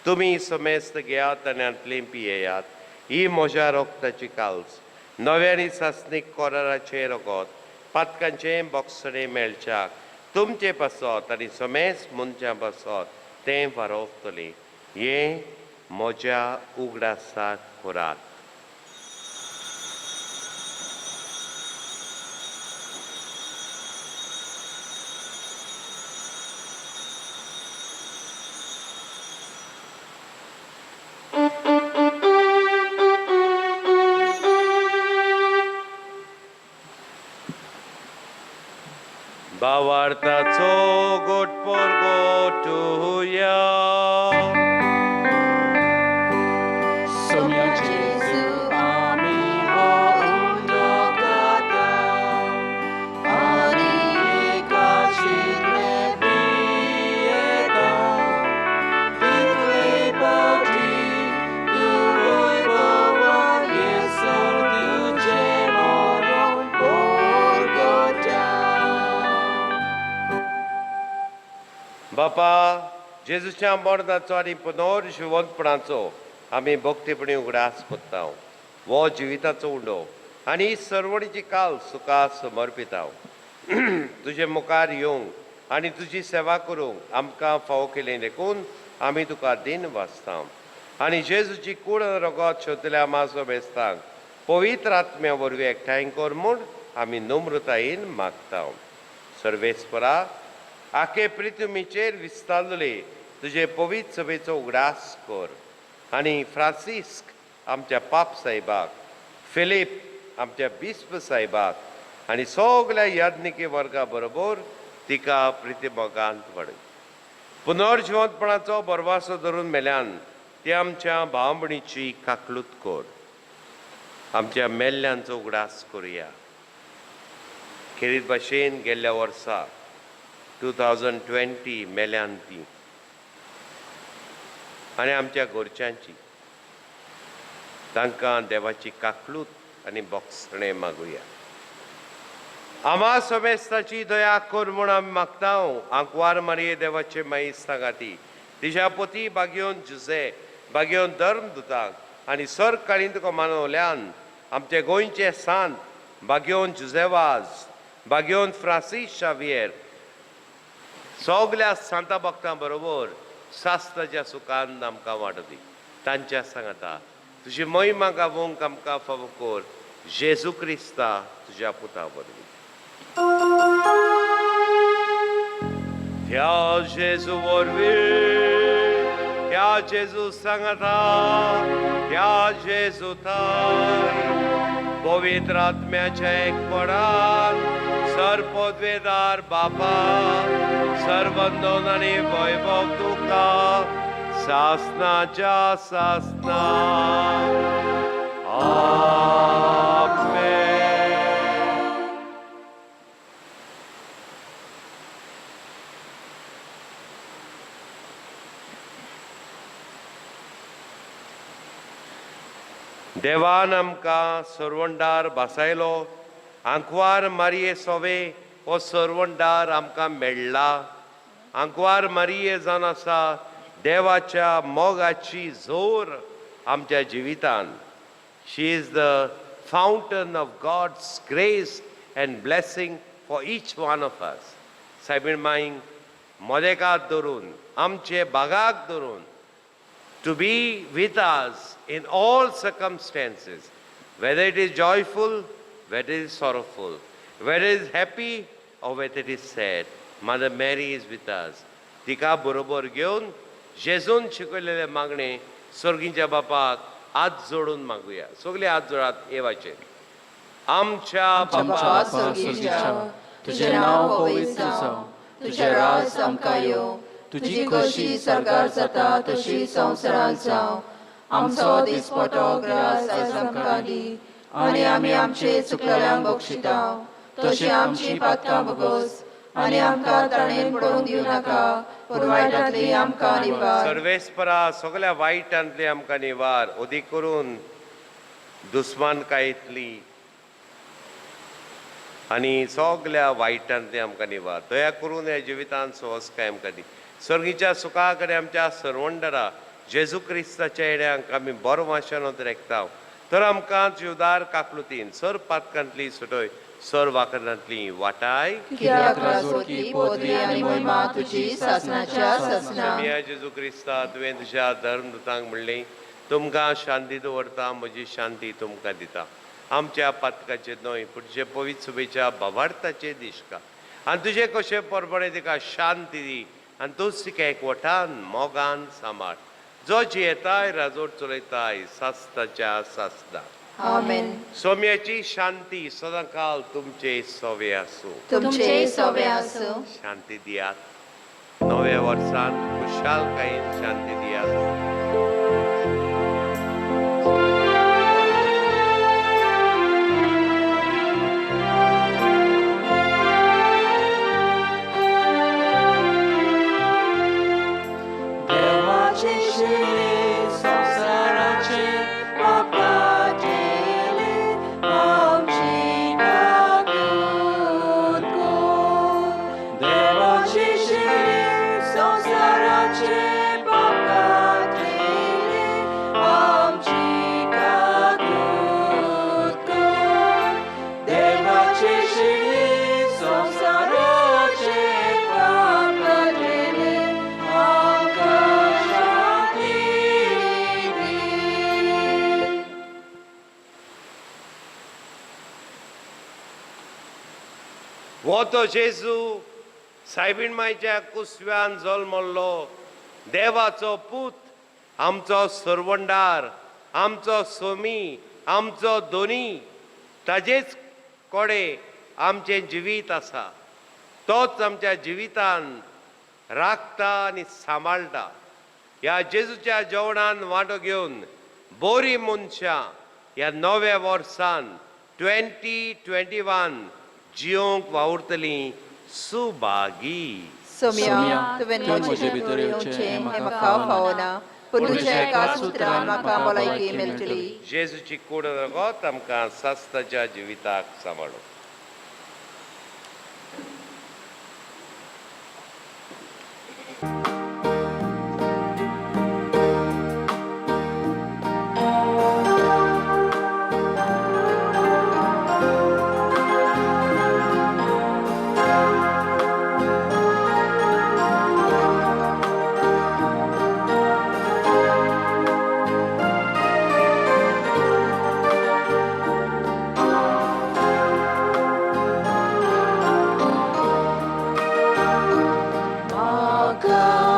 तुमी समेस्त घेयात आनी हांतली पियेयात, ही म्हज्या रोगताची काल्स, नव्या आनी सासणीक कोराराचें रगत, पातकांचें बोगसणें मेळच्याक तुमचे पासत आनी समेस्त मनशां पासत तें वारोवतलें. हें म्हज्या उगडासाक करात. भावार्थाचो गोट परगोटुया. सोम्या जेजू आमी हो उंडो खाता आनी एकाशिल्ले पियेता. तितले पावटी तूं भगवान येसर तुजें मरण परगटा. बापा, जेजूच्या मरणाचो आनी पुनर्जिवंतपणाचो आमी भक्तीपणी उगडास कोत्ता. हो जिविताचो उंडो आनी सरवणीची काल सुखा समर्पिताव. तुजे मुखार येवंक आनी तुजी सेवा करूंक आमकां फावो केली देखून आमी तुका दिन वाचता. आनी जेजूची कूड आनी रगत शोधल्या मासो बेस्तांक पवित्र आत्म्या वरवीं एकठांय कर म्हूण आमी नम्रतायेन मागता. सर्वेस्परा, आखे पृथ्वीचेर विस्तारले तुजे पवित्र सभेचो उगडास कर आनी फ्रांसिस्क आमच्या पाप साहेबाक, फिलीप आमच्या बिस्प साहेबाक आनी सगल्या याज्ञिकी वर्गा बरोबर तिका प्रितीमोगांत वाडय. पुनर्जिवंतपणाचो बरवासो धरून मेल्यान ती आमच्या भावभणीची काकलूत कर. आमच्या मेल्ल्यांचो उगडास करुया. खेरीत भाशेन गेल्ल्या वर्सा 2020 मेल्यान ती आनी आमच्या घरच्यांची, तांकां देवाची काकलूत आनी बोगसणें मागुया. आमा समेस्ताची दया कर म्हूण आमी मागता. आंकवार मारये देवाचे माई सांगाती, तिच्या पोती बागयोन जुजे, बागयोन धर्म दुतांक आनी सरकारीन तुका मानवल्यान आमचे गोंयचे सांत बागयोन जुजेवाज, बागयोन फ्रांसीस शावियर, सगल्या सांता भक्तां बरोबर शास्त्राच्या सुखान आमकां वाटो दी. तांच्या सांगाता तुजी महिमा गावोंक आमकां फावो कर, जेजू क्रिस्ता तुज्या पुता वरवीं. त्या जेजू वरवीं, त्या जेजू सांगाता, त्या जेजू थाय पवित्र आत्म्याच्या एकपणान सर्वपदवेदार बापा, सर्वंदन आनी वैभव तुका सासनाच्या सासना. आमेन. देवान आमकां सरवंडार भासायलो. आंकवार मारये सोवे हो सरवंडार आमकां मेळ्ळा. आंकवार मारये जावन आसा देवाच्या मोगाची जोर आमच्या जिवितान. She is the fountain of God's grace and blessing for each one of us. सायबीण माईंक मोदेकात धरून, आमचे बागाक धरून, to be with us in all circumstances, whether it is joyful, whether it is sorrowful, whether it is happy or whether it is sad. Mother Mary is with us. तिका बरोबर घेवन जेजून शिकयलेले मागणे सर्गीच्या बापाक हात जोडून मागुया. सगळे हात जोडात येवाचेर. आमच्या आमच्या बापा बापा सर्गीच्या, तुजें नांव पवित्र जावं, तुजें राज आमकां येवं, तुजी खोशी सर्गार जाता तशी संवसारांत जावं. आमचो दिसपटो ग्रास आयज आमकां दी आनी आमी आमचे चुकलेल्यांक बक्षिता तशी आमची पातकां भोगोस आनी आमकां ताणें पडोवन दिवं नाका, पूण वायटांतली आमकां निवार. सर्वेस्परा, सगळ्या वायटांतली आमकां निवार, अदीक करून दुस्मानकायेंतली आनी सगल्या वायटांतली आमकां निवार. दया करून ह्या जिवितांत सहजकाय आमकां दी. सर्गीच्या सुखा कडेन आमच्या सर्वंडरा जेजू क्रिस्ताच्या येण्यांक आमी बरो वाशनत रेखता. तर आमकां जिवदार काकलुतीन सर पातकांतली सुटय, सर वाकनांतली वाटाय. कित्याक राजवटी, पदवी आनी महिमा तुजी सासनाच्या सासना. मिया जेजू क्रिस्ता, तुवें तुज्या धर्मदूतांक म्हणलें, तुमकां शांती दवरता, म्हजी शांती तुमकां दिता. आमच्या पातकाचेर न्हय, पूण तुजे पवित्र सुबेच्या भावार्थाचे दिश्का आनी तुजे कशें परबणे तिका शांती दी आनी तूंच तिका एकवटान मोगान सांबाळ, जो जियेताय, राजवट चलयताय सासताच्या सासना. आमेन. सोम्याची शांती सदांकाल तुमचे सोवे आसूं. तुमचे सोबे आसूं. शांती दियात. नव्या वर्सान खुशालकायेन शांती दियात. देवाची शिरी संवसाराचे पाप काडटली, आमची काकूत कर. देवाची शिरी संवसाराचे पाप काडटली, आमची काकूत कर. देवाची शिरी संवसाराचे पाप काडटली, आमकां शांती दी. हो तो जेजू, सायबीण मायच्या कुसव्यान जल्मल्लो देवाचो पूत, आमचो सरवंडार, आमचो सोमी, आमचो दोनी. ताजेच कोडे आमचें जिवीत आसा. तोच आमच्या जिवितान राखता आनी सांबाळटा. ह्या जेजूच्या जेवणान वांटो घेवन बोरी मनशां ह्या नव्या वर्सान 2021 जियोंक वावुरतलीं सुभागी. सोम्या, तुवें म्हजे भितर येवचें हें म्हाका फावना, पूण तुज्या एकाच उतरान म्हाका भलायकी मेळटली. जेजूची कूड रगत आमकां सास्ताच्या जिविताक सांबाळू. म्हाका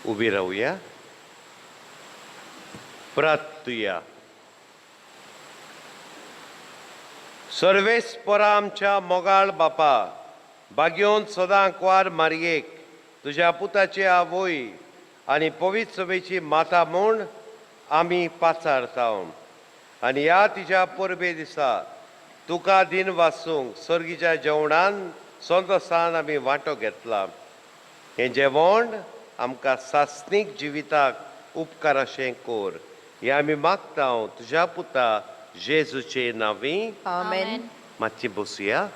उबी रावया. प्रार्थुया. सर्वेस्परा आमच्या मोगाळ बापा, बागेवन सदां कुवार मारयेक तुज्या पुताची आवय आनी पवित्र सभेची माता म्हूण आमी पाचारता आनी ह्या तिच्या परबे दिसा तुका दिन वासूंक सर्गीच्या जेवणान संतोसान आमी वांटो घेतला. हें जेवण आमकां सासणीक जिविताक उपकार अशें कोर, हें आमी मागता तुज्या पुता जेजूचे नांवी. आमेन. मातशी बसुया.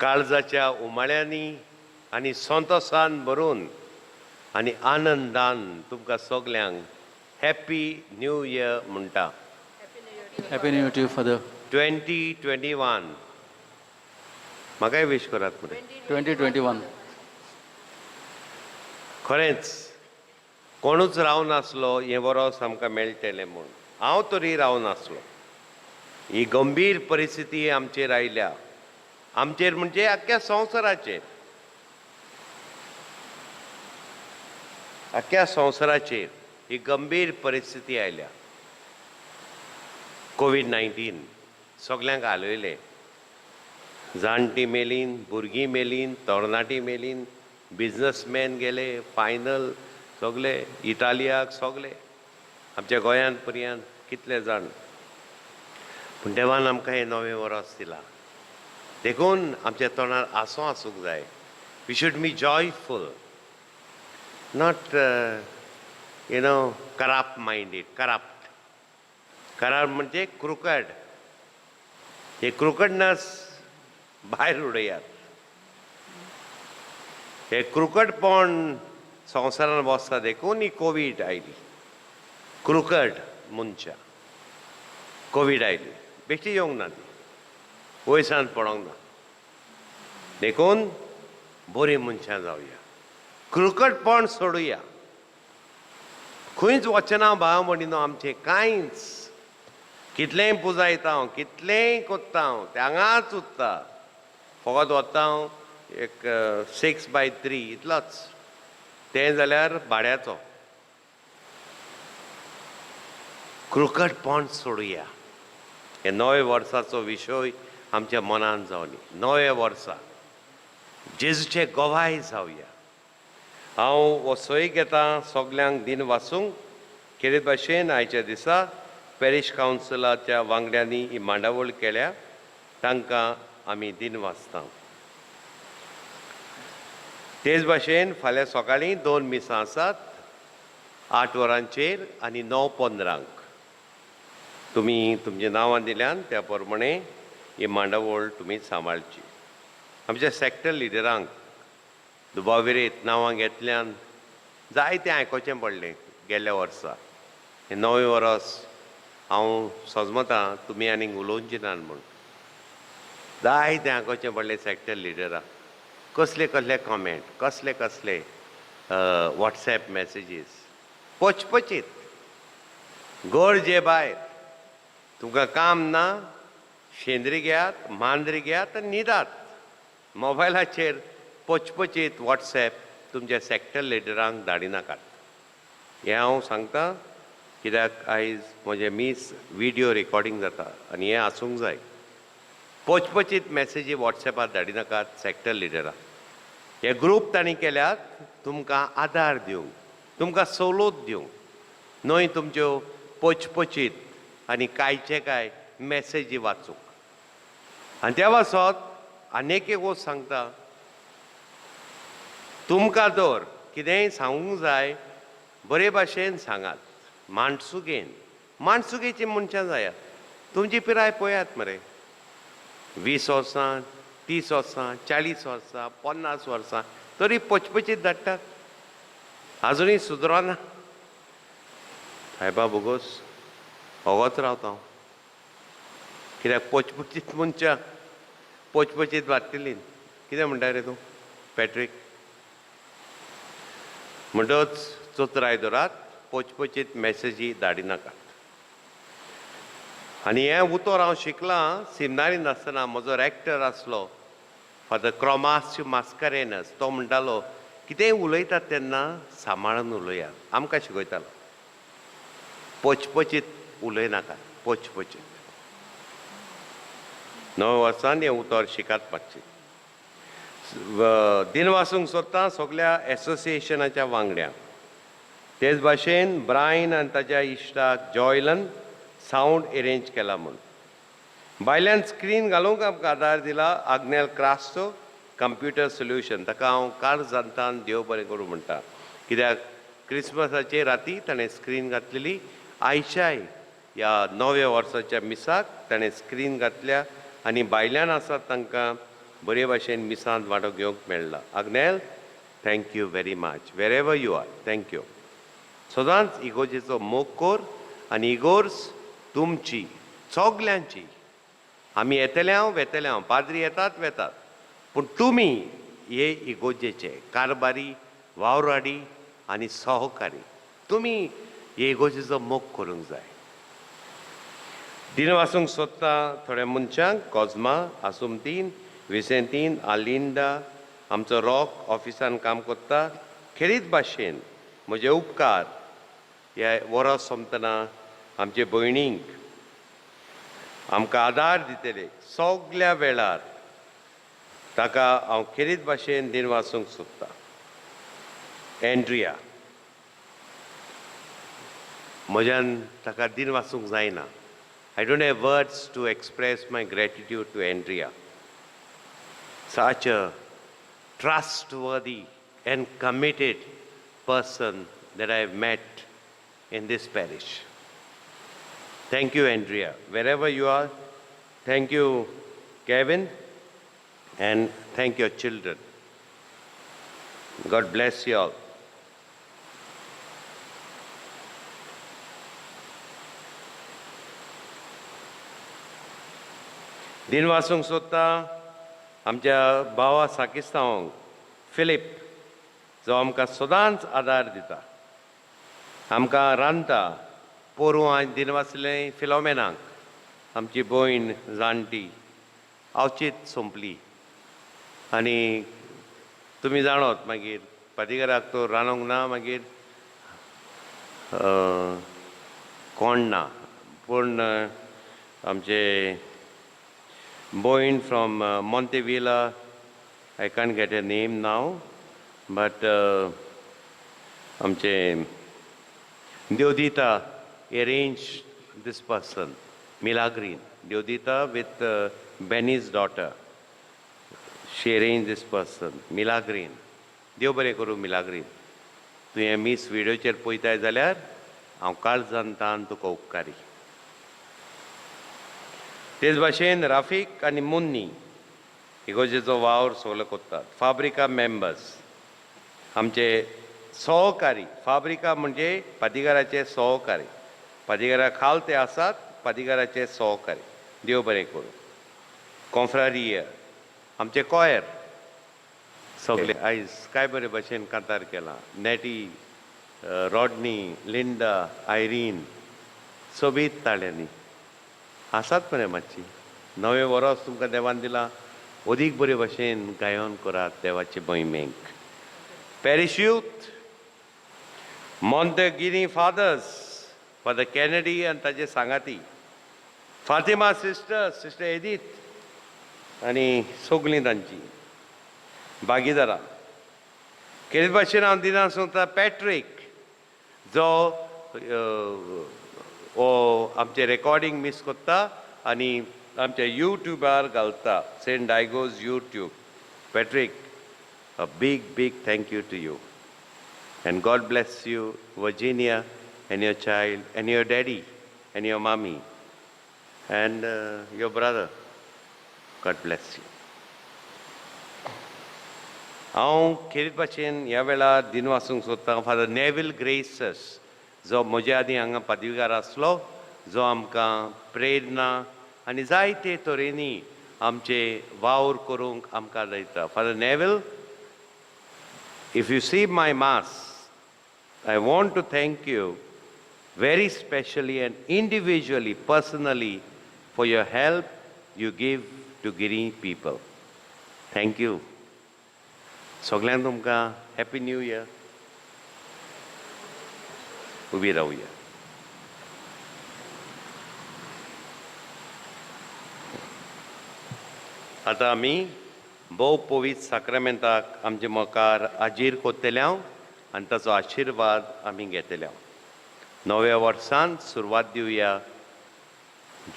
काळजाच्या उमाळ्यांनी आनी संतोसान भरून आनी आनंदान तुमकां सगल्यांक हॅप्पी न्यू इयर म्हणटा. Happy new year to you, Father. 2021. म्हाकाय वीश करात मरे. 2021. खरेंच कोणूच रावनासलो हें वरोस आमकां मेळटलें म्हूण. हांव तरी रावनासलो. ही गंभीर परिस्थिती आमचेर आयल्या, आमचेर म्हणजे आख्ख्या संवसाराचेर, आख्ख्या संवसाराचेर ही गंभीर परिस्थिती आयल्या. कोवीड-19 सगल्यांक हालयलें. जाणटीं मेलीन, भुरगीं मेलीन, तरणाटीं मेलीन, बिजनसमॅन गेले फायनल सगले इटालियाक, सगले आमच्या गोंयांत पर्यंत कितले जाण. पूण देवान आमकां हें नवें वरस दिलां, देखून आमच्या तोंडार आसो आसूंक जाय. We should be joyful, not corrupt minded. Corrupt, corrupt म्हणजे क्रुकड. हे क्रुकडनस भायर उडयात. हे क्रुकडपण संवसारान बसता, देखून ही कोवीड आयली. क्रुकड मनशां कोवीड आयली, बेश्टी येवंक ना ती, वयसान पडोंक ना. देखून बरीं मनशां जावया, क्रुकटपण सोडुया. खंयच वचना भाव म्हणिनो आमचें कांयच. कितलेंय पुजायता हांव, कितलेंय कोत्ता हांव, तें हांगाच उत्ता. फकत वता हांव एक 6 बाय 3 इतलोच, तें जाल्यार भाड्याचो. क्रुकटपण सोडुया. हे नव्या वर्साचो विशय आमच्या मनान जावनी. नव्या वर्सा जेजूचे गवाय जावया. हांव हो सय घेता सगल्यांक दिन वासूंक. केले भाशेन आयच्या दिसा पॅरीश कावन्सिलाच्या वांगड्यांनी ही मांडावळ केल्या, तांकां आमी दिन वाचता. तेच भाशेन फाल्यां सकाळीं दोन मिसां आसात, 8 वरांचेर आनी 9:15. तुमी तुमची नांवां दिल्यान त्या प्रमाणे ही मांडावळ तुमी सांबाळची. आमच्या सॅक्टर लिडरांक दुबाविरेत नांवां घेतल्यान जायतें आयकोचें पडलें गेल्ल्या वर्सा. हें नवें वरस हांव सजमतां तुमी आनीक उलोवचीं नात म्हूण. जायतें आयकोचें पडलें सॅक्टर लिडराक. कसले कसले कमेंट, कसले कसले वॉट्सॅप मॅसेजीस, पचपचीत, गरजे भायर. तुमकां काम ना, शेंदरी घेयात, मांद्री घेयात आनी न्हिदात. मोबायलाचेर पचपचीत वॉट्सॅप तुमच्या सॅक्टर लिडरांक धाडिनाकात, हें हांव सांगता, कित्याक आयज म्हजें मीस विडियो रेकॉर्डिंग जाता आनी हें आसूंक जाय. पचपचीत मॅसेजी वॉट्सॅपार धाडिनाकात सॅक्टर लिडराक. हे ग्रूप तांणी केल्यात तुमकां आदार दिवंक, तुमकां सवलत दिवंक, न्हय तुमच्यो पचपचीत आनी कांयचे कांय मॅसेजी वाचूंक. आनी त्या वासत आनीक एक वस्त सांगता तुमकां, दर कितेंय सांगूंक जाय बरे भाशेन सांगात, माणसुगेन. माणसुगेची मनशां जायात. तुमची पिराय पळयात मरे, 20 वर्सां, 30 वर्सां, 40 वर्सां, 50 वर्सां, तरी पचपचीत धाडटात. आजुनूय सुदरना सायबा बोगोस. ओगोच रावता हांव, कित्याक पचपचीत मनशां पचपचीत वाडटली. कितें म्हणटा रे तूं पॅट्रीक? म्हणटच चतुराय दवरात, पचपचीत मॅसेजी धाडिनाकात. आनी हें उतर हांव शिकलां सिमनारीन आसतना. म्हजो रॅक्टर आसलो फादर क्रोमास्य मास्करेनस तो म्हणटालो, कितेंय उलयतात तेन्ना सांबाळून उलयात. आमकां शिकयतालो, पचपचीत उलयनाकात, पचपचीत. नव्या वर्सान हें उतर शिकात मातशें. दिनवासूंक सोदता सगल्या एसोसिएशनाच्या वांगड्यांक. तेच भाशेन ब्रायन आनी ताच्या इश्टाक जॉयलन सावंड एरेंज केला म्हूण. भायल्यान स्क्रीन घालूंक आमकां आदार दिला आग्नेल क्रासचो कंप्युटर सोल्युशन, ताका हांव काळजांतान देव बरें करूं म्हणटा, कित्याक क्रिसमसाचे राती ताणें स्क्रीन घातलेली. आयच्याय ह्या नव्या वर्साच्या मिसाक ताणें स्क्रीन घातल्या आनी भायल्यान आसात तांकां बरे भाशेन मिसांत वांटो घेवंक मेळ्ळा. Agnel, thank you very much, wherever you are, thank you. सदांच इगोर्जेचो मोग कर आनी इगोर्ज तुमची सगल्यांची. आमी येतले हांव वेतले हांव, पाद्री येतात वेतात, पूण तुमी हे इगोर्जेचे कारबारी, वावराडी आनी सहकारी, तुमी हे इगोर्जेचो मोग करूंक जाय. दिनवासूंक सोदता थोड्या मनशांक, कॉजमा, आसुमतीन, विसेंतीन, आलिंडा, आमचो रॉक ऑफिसान काम करता. खेरीत भाशेन म्हजे उपकार ह्या वरस सोंपतना आमचे भयणींक आमकां आदार दितले सगल्या वेळार, ताका हांव खेरीत भाशेन दिनवासूंक सोदतां. एन्ड्रिया, म्हज्यान ताका दिनवासूंक जायना. I don't have words to express my gratitude to Andrea. Such a trustworthy and committed person that I have met in this parish. Thank you, Andrea. Wherever you are, thank you, Kevin, and thank your children. God bless you all. दिनवासूंक सोदता आमच्या भावा साकिस्तांवांक, फिलीप, जो आमकां सदांच आदार दिता, आमकां रांदता. पोरूं हांवें दिनवासलें फिलोमेनाक, आमची भयण जाणटी अवचीत सोंपली आनी तुमी जाणोत मागीर पादिगराक तो रांदूंक ना, मागीर कोण ना, पूण आमचे भयण from Montevilla, I can't get a name now, but आमचे Deodita arrange this person, Milagrin. Deodita with Benny's daughter, she arrange this person, Milagrin. देव बरें करूं मिलाग्रीन. तुवें मीस विडियोचेर पळयताय जाल्यार हांव काळजान तान तुका उपकारी. तेच भाशेन राफीक आनी मुन्नी इगोर्जेचो वावर सगलो करतात. फाब्रिका मेंबर्स आमचे सहकारी, फाब्रिका म्हणजे पादिगाराचे सहकारी, पादिगारा खाल ते आसात, पादिगाराचे सहकारी. देव बरें करूं. कॉन्फ्रारिय आमचे कॉयर सगळे आयज काय बरे भशेन कांतार केलां. नेटी, रॉडनी, लिंडा, आयरीन सोबीत ताळ्यांनी आसात मरे. मातशी नवें वरस तुमकां देवान दिलां, अदीक बरे भशेन गायन करात देवाचे मोहिमेक. Parish youth, Montegiri fathers, father Kennedy आनी ताजे सांगाती, फातिमा सिस्टर, सिस्टर एदीत आनी सगलीं तांची भागीदारां. खेरीत भाशेन हांव दिना सोदता पॅट्रीक, जो हो आमचें रेकॉर्डींग मीस कोत्ता आनी आमच्या युट्यूबार घालता, Saint Diegos YouTube. Patrick, a big big thank you to you and God bless you, Virginia and your child and your daddy and your mommy and your brother. God bless you. हांव खेरीत भाशेन ह्या वेळार दिनवासूंक सोदतां father Neville ग्रेसस, जो म्हज्या आदीं हांगा पदवीकार आसलो, जो आमकां प्रेरणा आनी जायते तरेनी आमचे वावर करूंक आमकां लायता. Father Neville, if you see my mass, I want to thank you very specially and individually, personally, for your help you give to Giri people. Thank you सगल्यांक तुमकां हॅपी न्यू इयर. उबी रावया. आतां आमी भोव पवित्र साक्रामेंताक आमचे मुखार हाजीर कोत्तले हांव आनी ताचो आशिर्वाद आमी घेतले. नव्या वर्सान सुरवात दिवया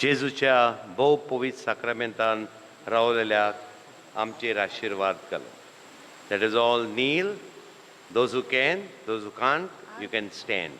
जेजूच्या भोव पवित्र साक्रामेंतान रावलेल्याक आमचेर आशिर्वाद घालो. That is all kneel. Those who can, those who can't, you can stand.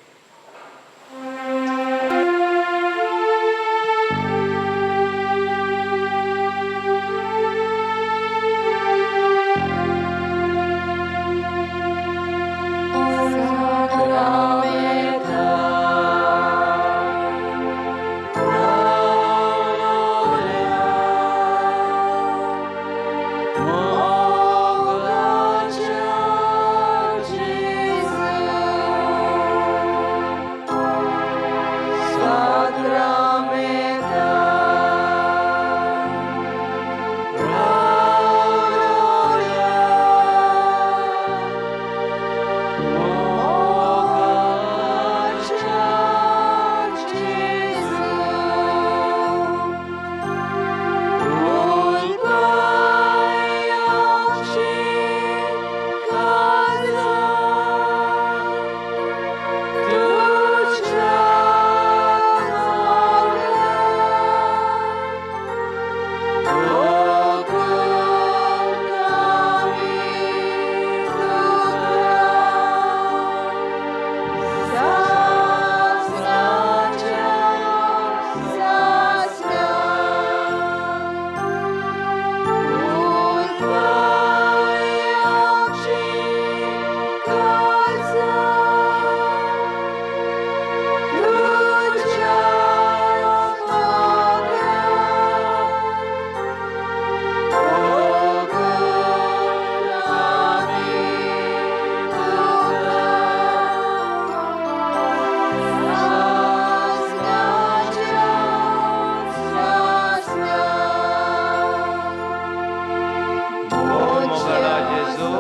मोगळा जेजू,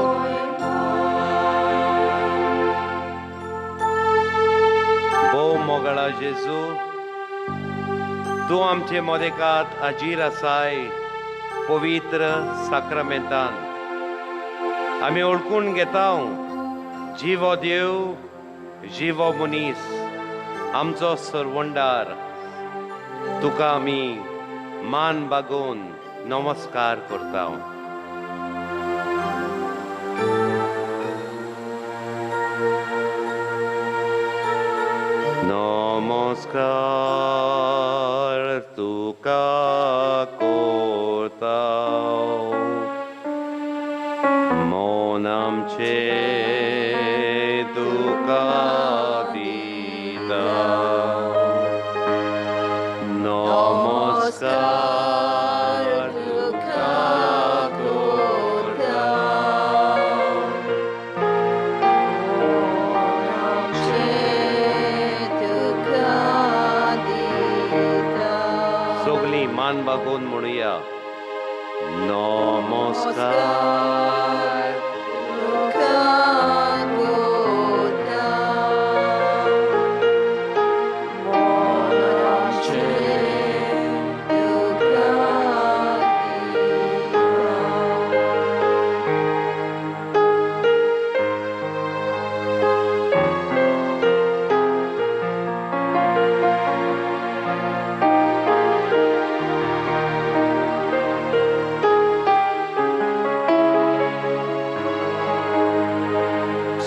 भोव मोगळा जेजू, तूं आमचे मोदेकात हाजीर आसाय पवित्र साक्रामेंतान. आमी वळखून घेता जिवो देव, जिवो मनीस, आमचो सरवंडार. तुका आमी मान बागोवन नमस्कार करता. नमस्कार तुका करता, मन आमचें तुका दिता. नमस्कार तुका करता, सगळीं मान बागोवन म्हणुया नमस्कार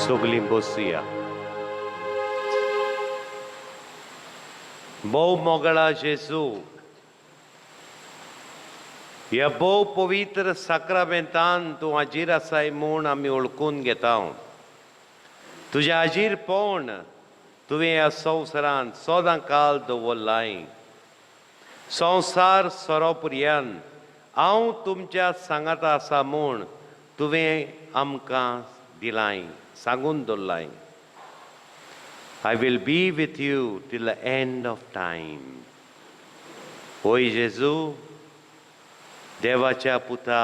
सगळीं बसुया. भोव मोगळा जेजू, ह्या भोव पवित्र साक्रामेंतान तूं हाजीर आसाय म्हूण आमी वळखून घेता. तुजें हाजीर पळोवन तुवें ह्या संवसारांत सदां काल दवरलाय. संवसार सोरो पुरयान हांव तुमच्या सांगाता आसा म्हूण तुवें आमकां दिलाय, सांगून दवरलाय. I will be with you till the end of time. होय जेजू, देवाच्या पुता,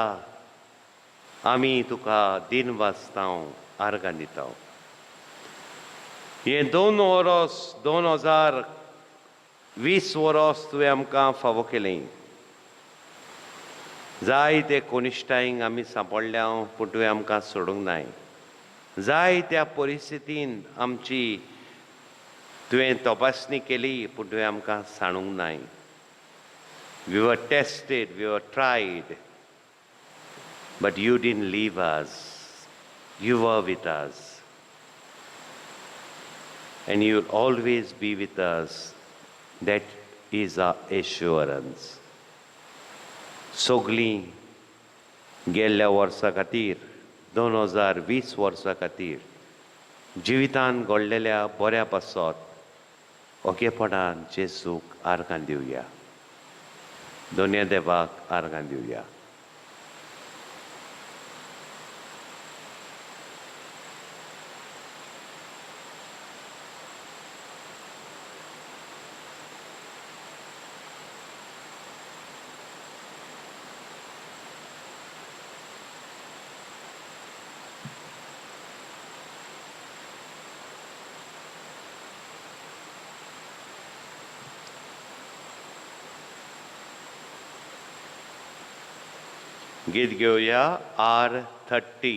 आमी तुका दिन वाचता, आर्गां दिता. हें दोन वरोस 2020 वरोस तुवें आमकां फावो केलें. जाय ते कोनिश्टांक आमी सांपडल्या, पूण तुवें आमकां सोडूंक नाय. जाय त्या परिस्थितीन आमची तुवें तपासणी केली, पूण तुवें आमकां सांडूंक नाय. We were tested, we were tried, but you didn't leave us. You were with us. And you will always be with us. That is our assurance. सगलीं गेल्ल्या वर्सा खातीर, 2020 वर्सां खातीर जिवितान घडलेल्या बऱ्या पासत ओकेपणान जेजूक आर्गां दिवया, दोनया देवाक आर्गां दिवया. गीत घेवया R30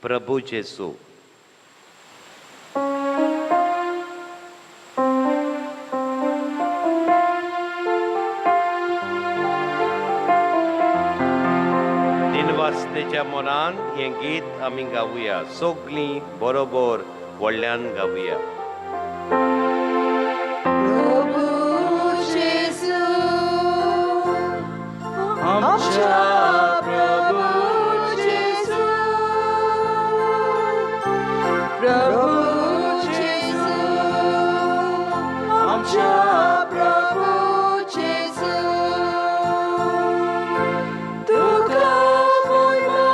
प्रभू जेसू. दिनवासतेच्या मनान हें गीत आमी गावया, सगलीं बरोबर व्हडल्यान गावया. प्रभू जेसू आमच्या प्रभू जेसू, प्रभू जेसू आमच्या प्रभू जेसू, तुका मोयमा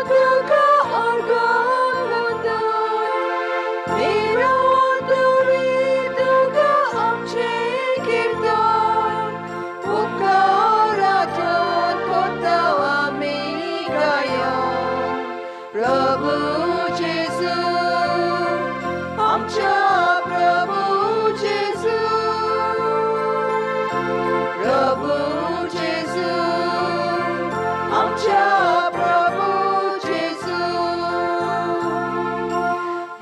तुका आर्गां वंदन, निरांतरी तुका आमचें कीर्तन, उपकाराचो कोता आमी गायन. प्रभू जेसू आमच्या प्रभू जेसू, प्रभू जेसू आमच्या प्रभू जेसू,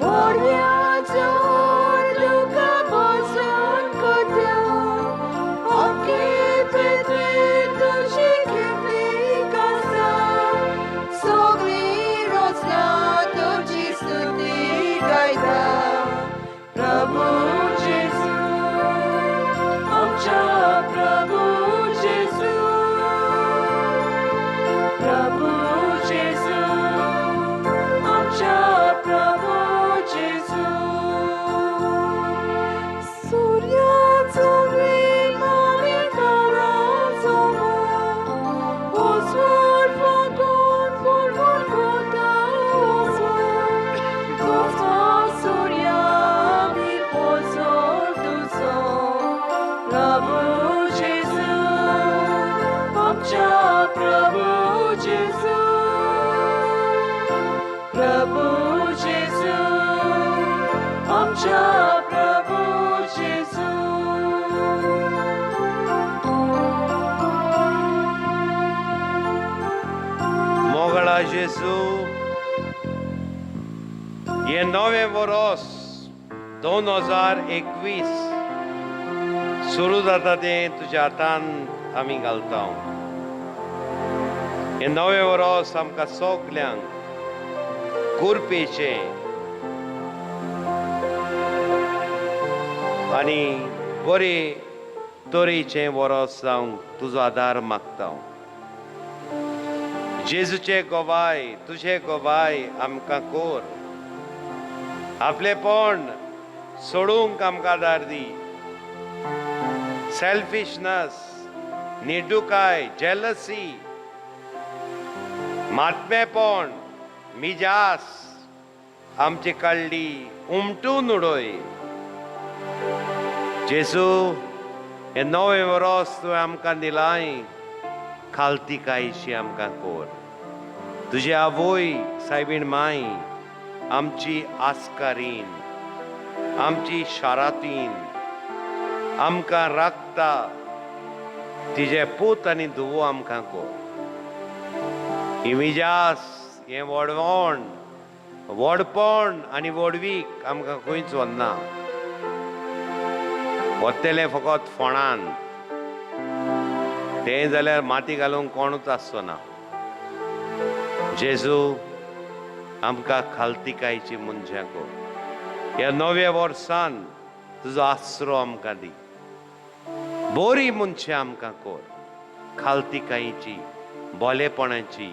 बऱ्याचो तुका भजन करता, आख्खे पृथ्वीर तुजी कीर्ती गाजता, सगळी रचना तुजी स्तुती गायता. प्रभू जेसू आमच्या प्रभू जेसू, प्रभू जेसू आमच्या प्रभू जेसू, सुर्याचो आनी ताराचो उजवाड फांकून पुरवण कोता वचून, कोता सुर्या आमी पोसोर तुजो. प्रभू जेसू आमच्या प्रभू जेसू, प्रभू जेसू आमच्या प्रभू जेसू. मोगळा जेजू, हें नवें वरोस 2021 सुरू जाता तें तुज्या हातान आमी घालता. हें नवें वरोस आमकां सगल्यांक कुरपेचें आनी बरे तरेचें वरोस जावंक तुजो आदार मागता. जेजूचे गवाय, तुजे गवाय आमकां कोर, आपलेपण सोडूंक आमकां आदार दी. सेल्फिशनस, निडुकाय, जेलसी, मातमेपण, मिजास आमची काडली उमटून उडय. जेजू, हें नवें वरोस तुवें आमकां दिलाय, खालती कायशी आमकां कोर. तुजी आवय सायबीण माय आमची आस्कारीन, आमची शारातीन, आमकां राखता. तिजे पूत आनी धुवो आमकां कर. ही मिजास, हें व्हडवण, व्हडपण आनी व्हडवीक आमकां खंयच वचना, वतलें फकत फोणान. तें जाल्यार माती घालूंक कोणूच आसचो ना. जेजू, आमकां खालतिकायची मनशां कर. ह्या नव्या वर्सान तुजो आसरो आमकां दी. बरी मनशां आमकां कर, खालतिकायेची, बोलेपणाची,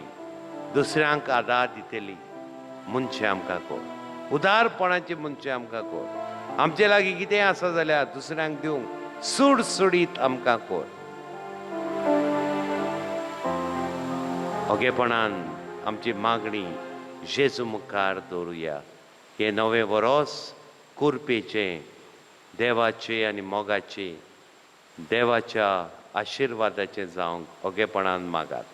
दुसऱ्यांक आदार दितली मनशां आमकां कर. उदारपणाची मनशां आमकां कर. आमचे लागीं कितें आसा जाल्यार दुसऱ्यांक दिवंक सुडसुडीत आमकां कर. ओगेपणान आमची मागणी जेजू मुखार दवरुया. हें नवें वरोस कुरपेचें, देवाचें आनी मोगाचें, देवाच्या आशिर्वादाचें जावंक ओगेपणान मागात.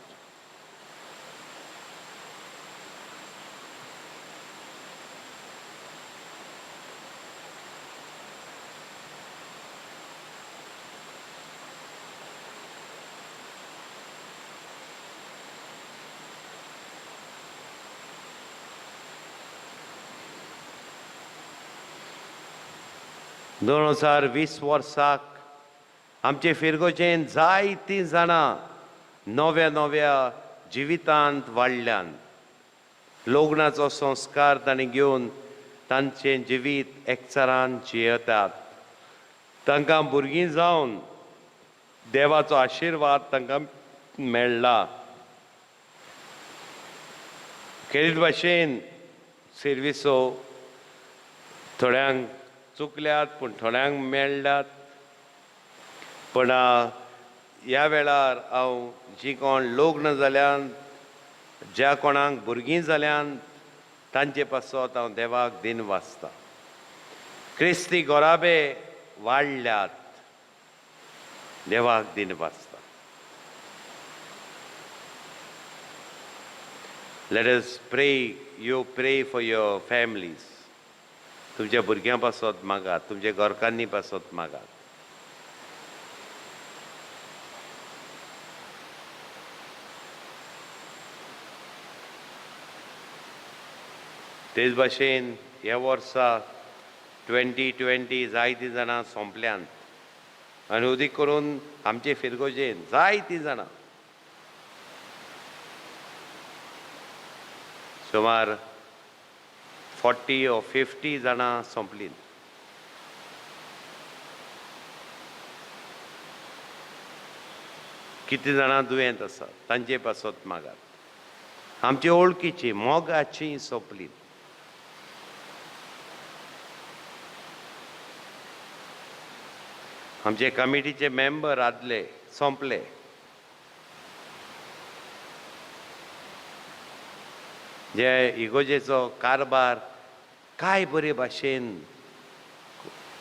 2020 वर्साक आमचे फिरगोजेन जायतीं जाणां नव्या नव्या जिवितांत वाडल्यान. लग्नाचो संस्कार तांणी घेवन तांचें जिवीत एकचारान जियेतात. तांकां भुरगीं जावन देवाचो आशिर्वाद तांकां मेळ्ळा. खेरीत भाशेन सिर्विसो थोड्यांक चुकल्यात पूण थोड्यांक मेळ्ळ्यात. पूण ह्या वेळार हांव जीं कोण लग्न जाल्यान, ज्या कोणाक भुरगीं जाल्यान, तांचे पासत हांव देवाक दिन वाचता. क्रिस्ती गोराबे वाडल्यात, देवाक दिन वाचता. Let us pray. You pray for your families. तुमच्या भुरग्यां पासत मागात, तुमच्या घरकान्नी पासत मागात. तेच भाशेन ह्या वर्सा 2020 जायतीं जाणां सोंपल्यांत आनी उदीक करून आमचे फिरगोजेन जायतीं जाणां, सुमार 40 or 50 जाणां सोंपलीं. कितें जाणां दुयेंत आसात तांचे पासत मागात. आमचे वळखीची मोगाची सोंपली. आमचे कमिटीचे मेंबर आदले सोंपले. जे इगोजेचो कारभार काय बरे भाशेन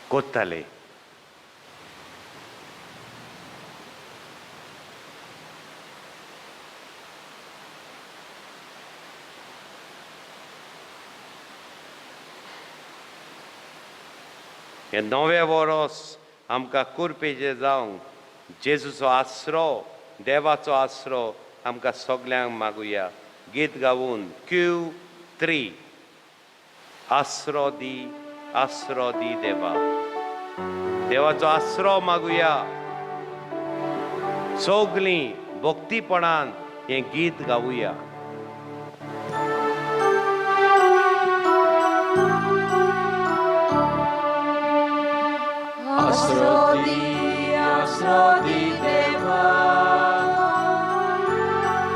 कोत्ताले. हे नवें वरोस आमकां कुरपेचें जावंक जेजूचो आसरो, देवाचो आसरो आमकां सगल्यांक मागुया. गीत गावून Q3 आसरो दी, आसरो दी देवा. देवाचो आसरो मागुया. सगलीं भक्तीपणान हें गीत गावुया. आसरो दी देवा,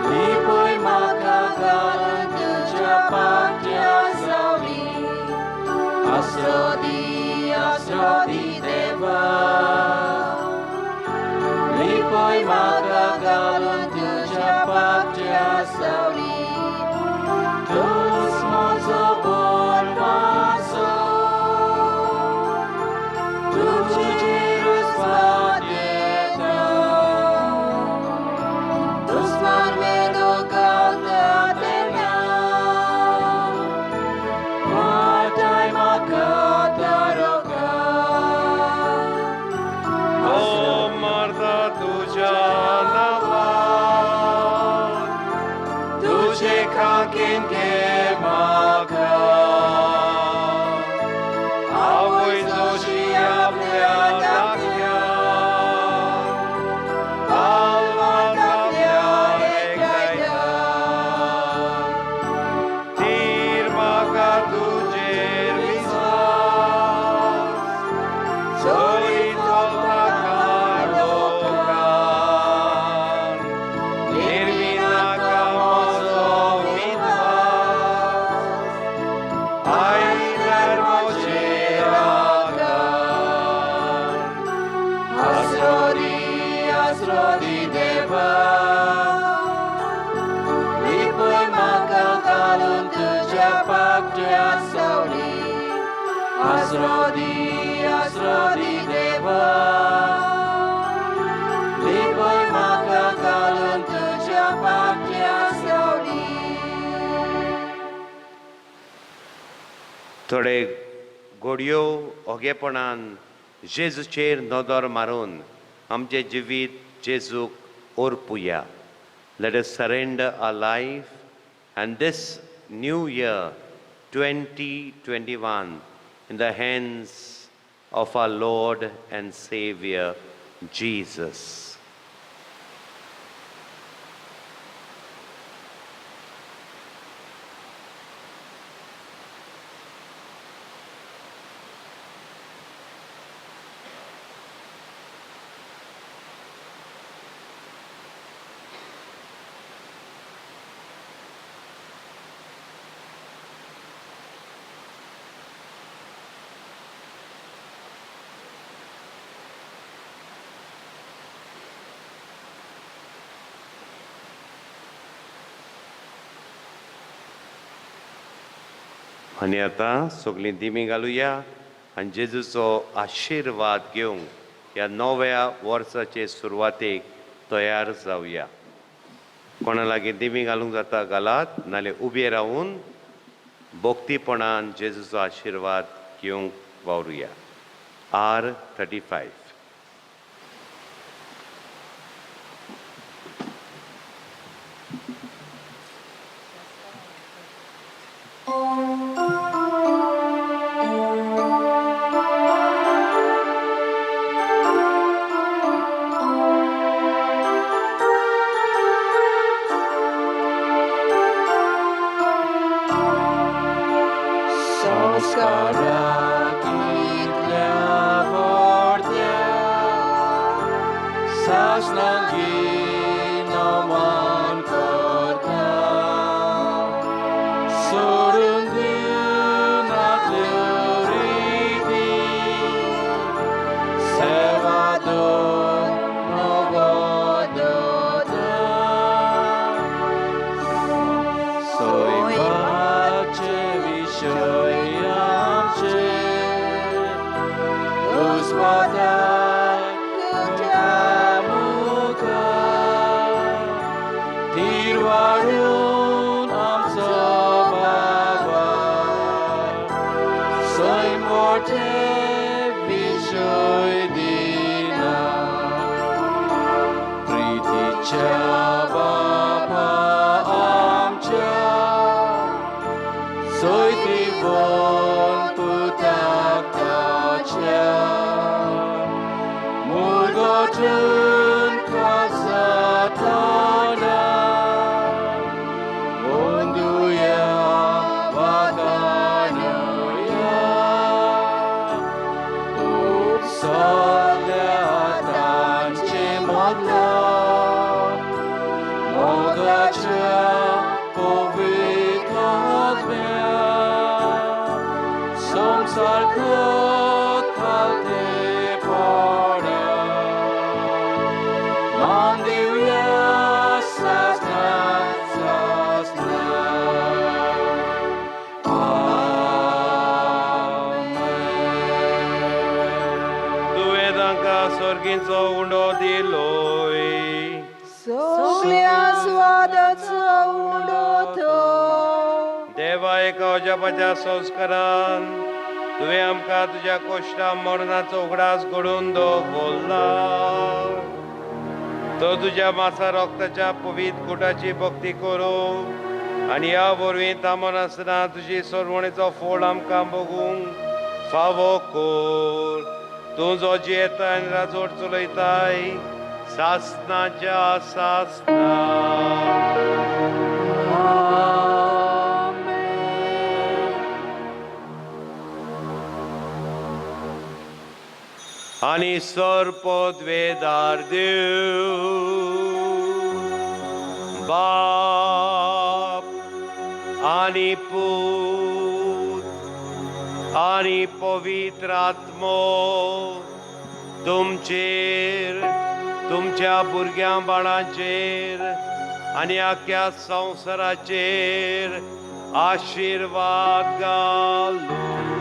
लिपय म्हाका घालून तुज्या पाट्या सावळी. आसरो दी देवा, लिपय म्हाका घालून तुज्या पाट्या सावळी. आयल्यार म्हजे राखण. आसरो दी, आसरो दी देवा, लिपय म्हाका घालून तुज्या पाकट्या सावळी. आसरो दी, आसरो दी देवा, लिपय म्हाका घालून तुज्या पाकट्या सावळी. थोडे घोडयो ओगेपणान जेजूचेर नदर मारून आमचें जिवीत जेजूक ओरपुया. Let us surrender our life and this new year 2021 in the hands of our Lord and Savior Jesus. आनी आतां सगळीं दिमी घालुया आनी जेजूचो आशिर्वाद घेवंक ह्या नव्या वर्साचे सुरवातेक तयार जावया. कोणा लागीं दिमी घालूंक जाता घालात, नाल्यार उबे रावून भक्तीपणान जेजूचो आशिर्वाद घेवंक वावरुया. R 35. संस्काराक इतल्या व्हडल्या सासणांगी नमन करता. सोडून दिनातल्यो रिती, सेवा दोन नवो दवरता. सैमाचे विशय आमचे दुस्मानाक तुज्या मुखार धीर वाडून आमचो बाबाय सैम मोठे विशय दिना. प्रितीच्या बापा आमच्या सोयतीवन पुताक ताच्या मुर्गोटून कासाताना वंदुया वाखाणुया. उपसल्या तांचे मदलो मोगाच्या पवित्र आत्म्या संवसारको खालते पडा. मान दिवया सासणा सासणा. आमेन. तुवें तांकां सर्गीचो उंडो दिलोय. सगल्या स्वादाचो उंडो तो. देवा, एका अजापाच्या संस्कारान तुवें आमकां तुज्या कोश्टा मरणाचो उगडास घडोवन दवरला. तो तुज्या मासा रक्ताच्या पवित्र गुटाची भक्ती करूं आनी ह्या वरवीं थांबनासतना तुजी सरवणेचो फोड आमकां बगूंक फावो कर. तूं जो जियेता आनी राजवट चलयताय सासनाच्या सासना. आमेन. आनी सर्पद्वेदार देव बाप आनी पूत आनी पवित्र आत्मो तुमचेर, तुमच्या भुरग्यां बाळांचेर आनी आख्या संवसाराचेर आशिर्वाद घालूं.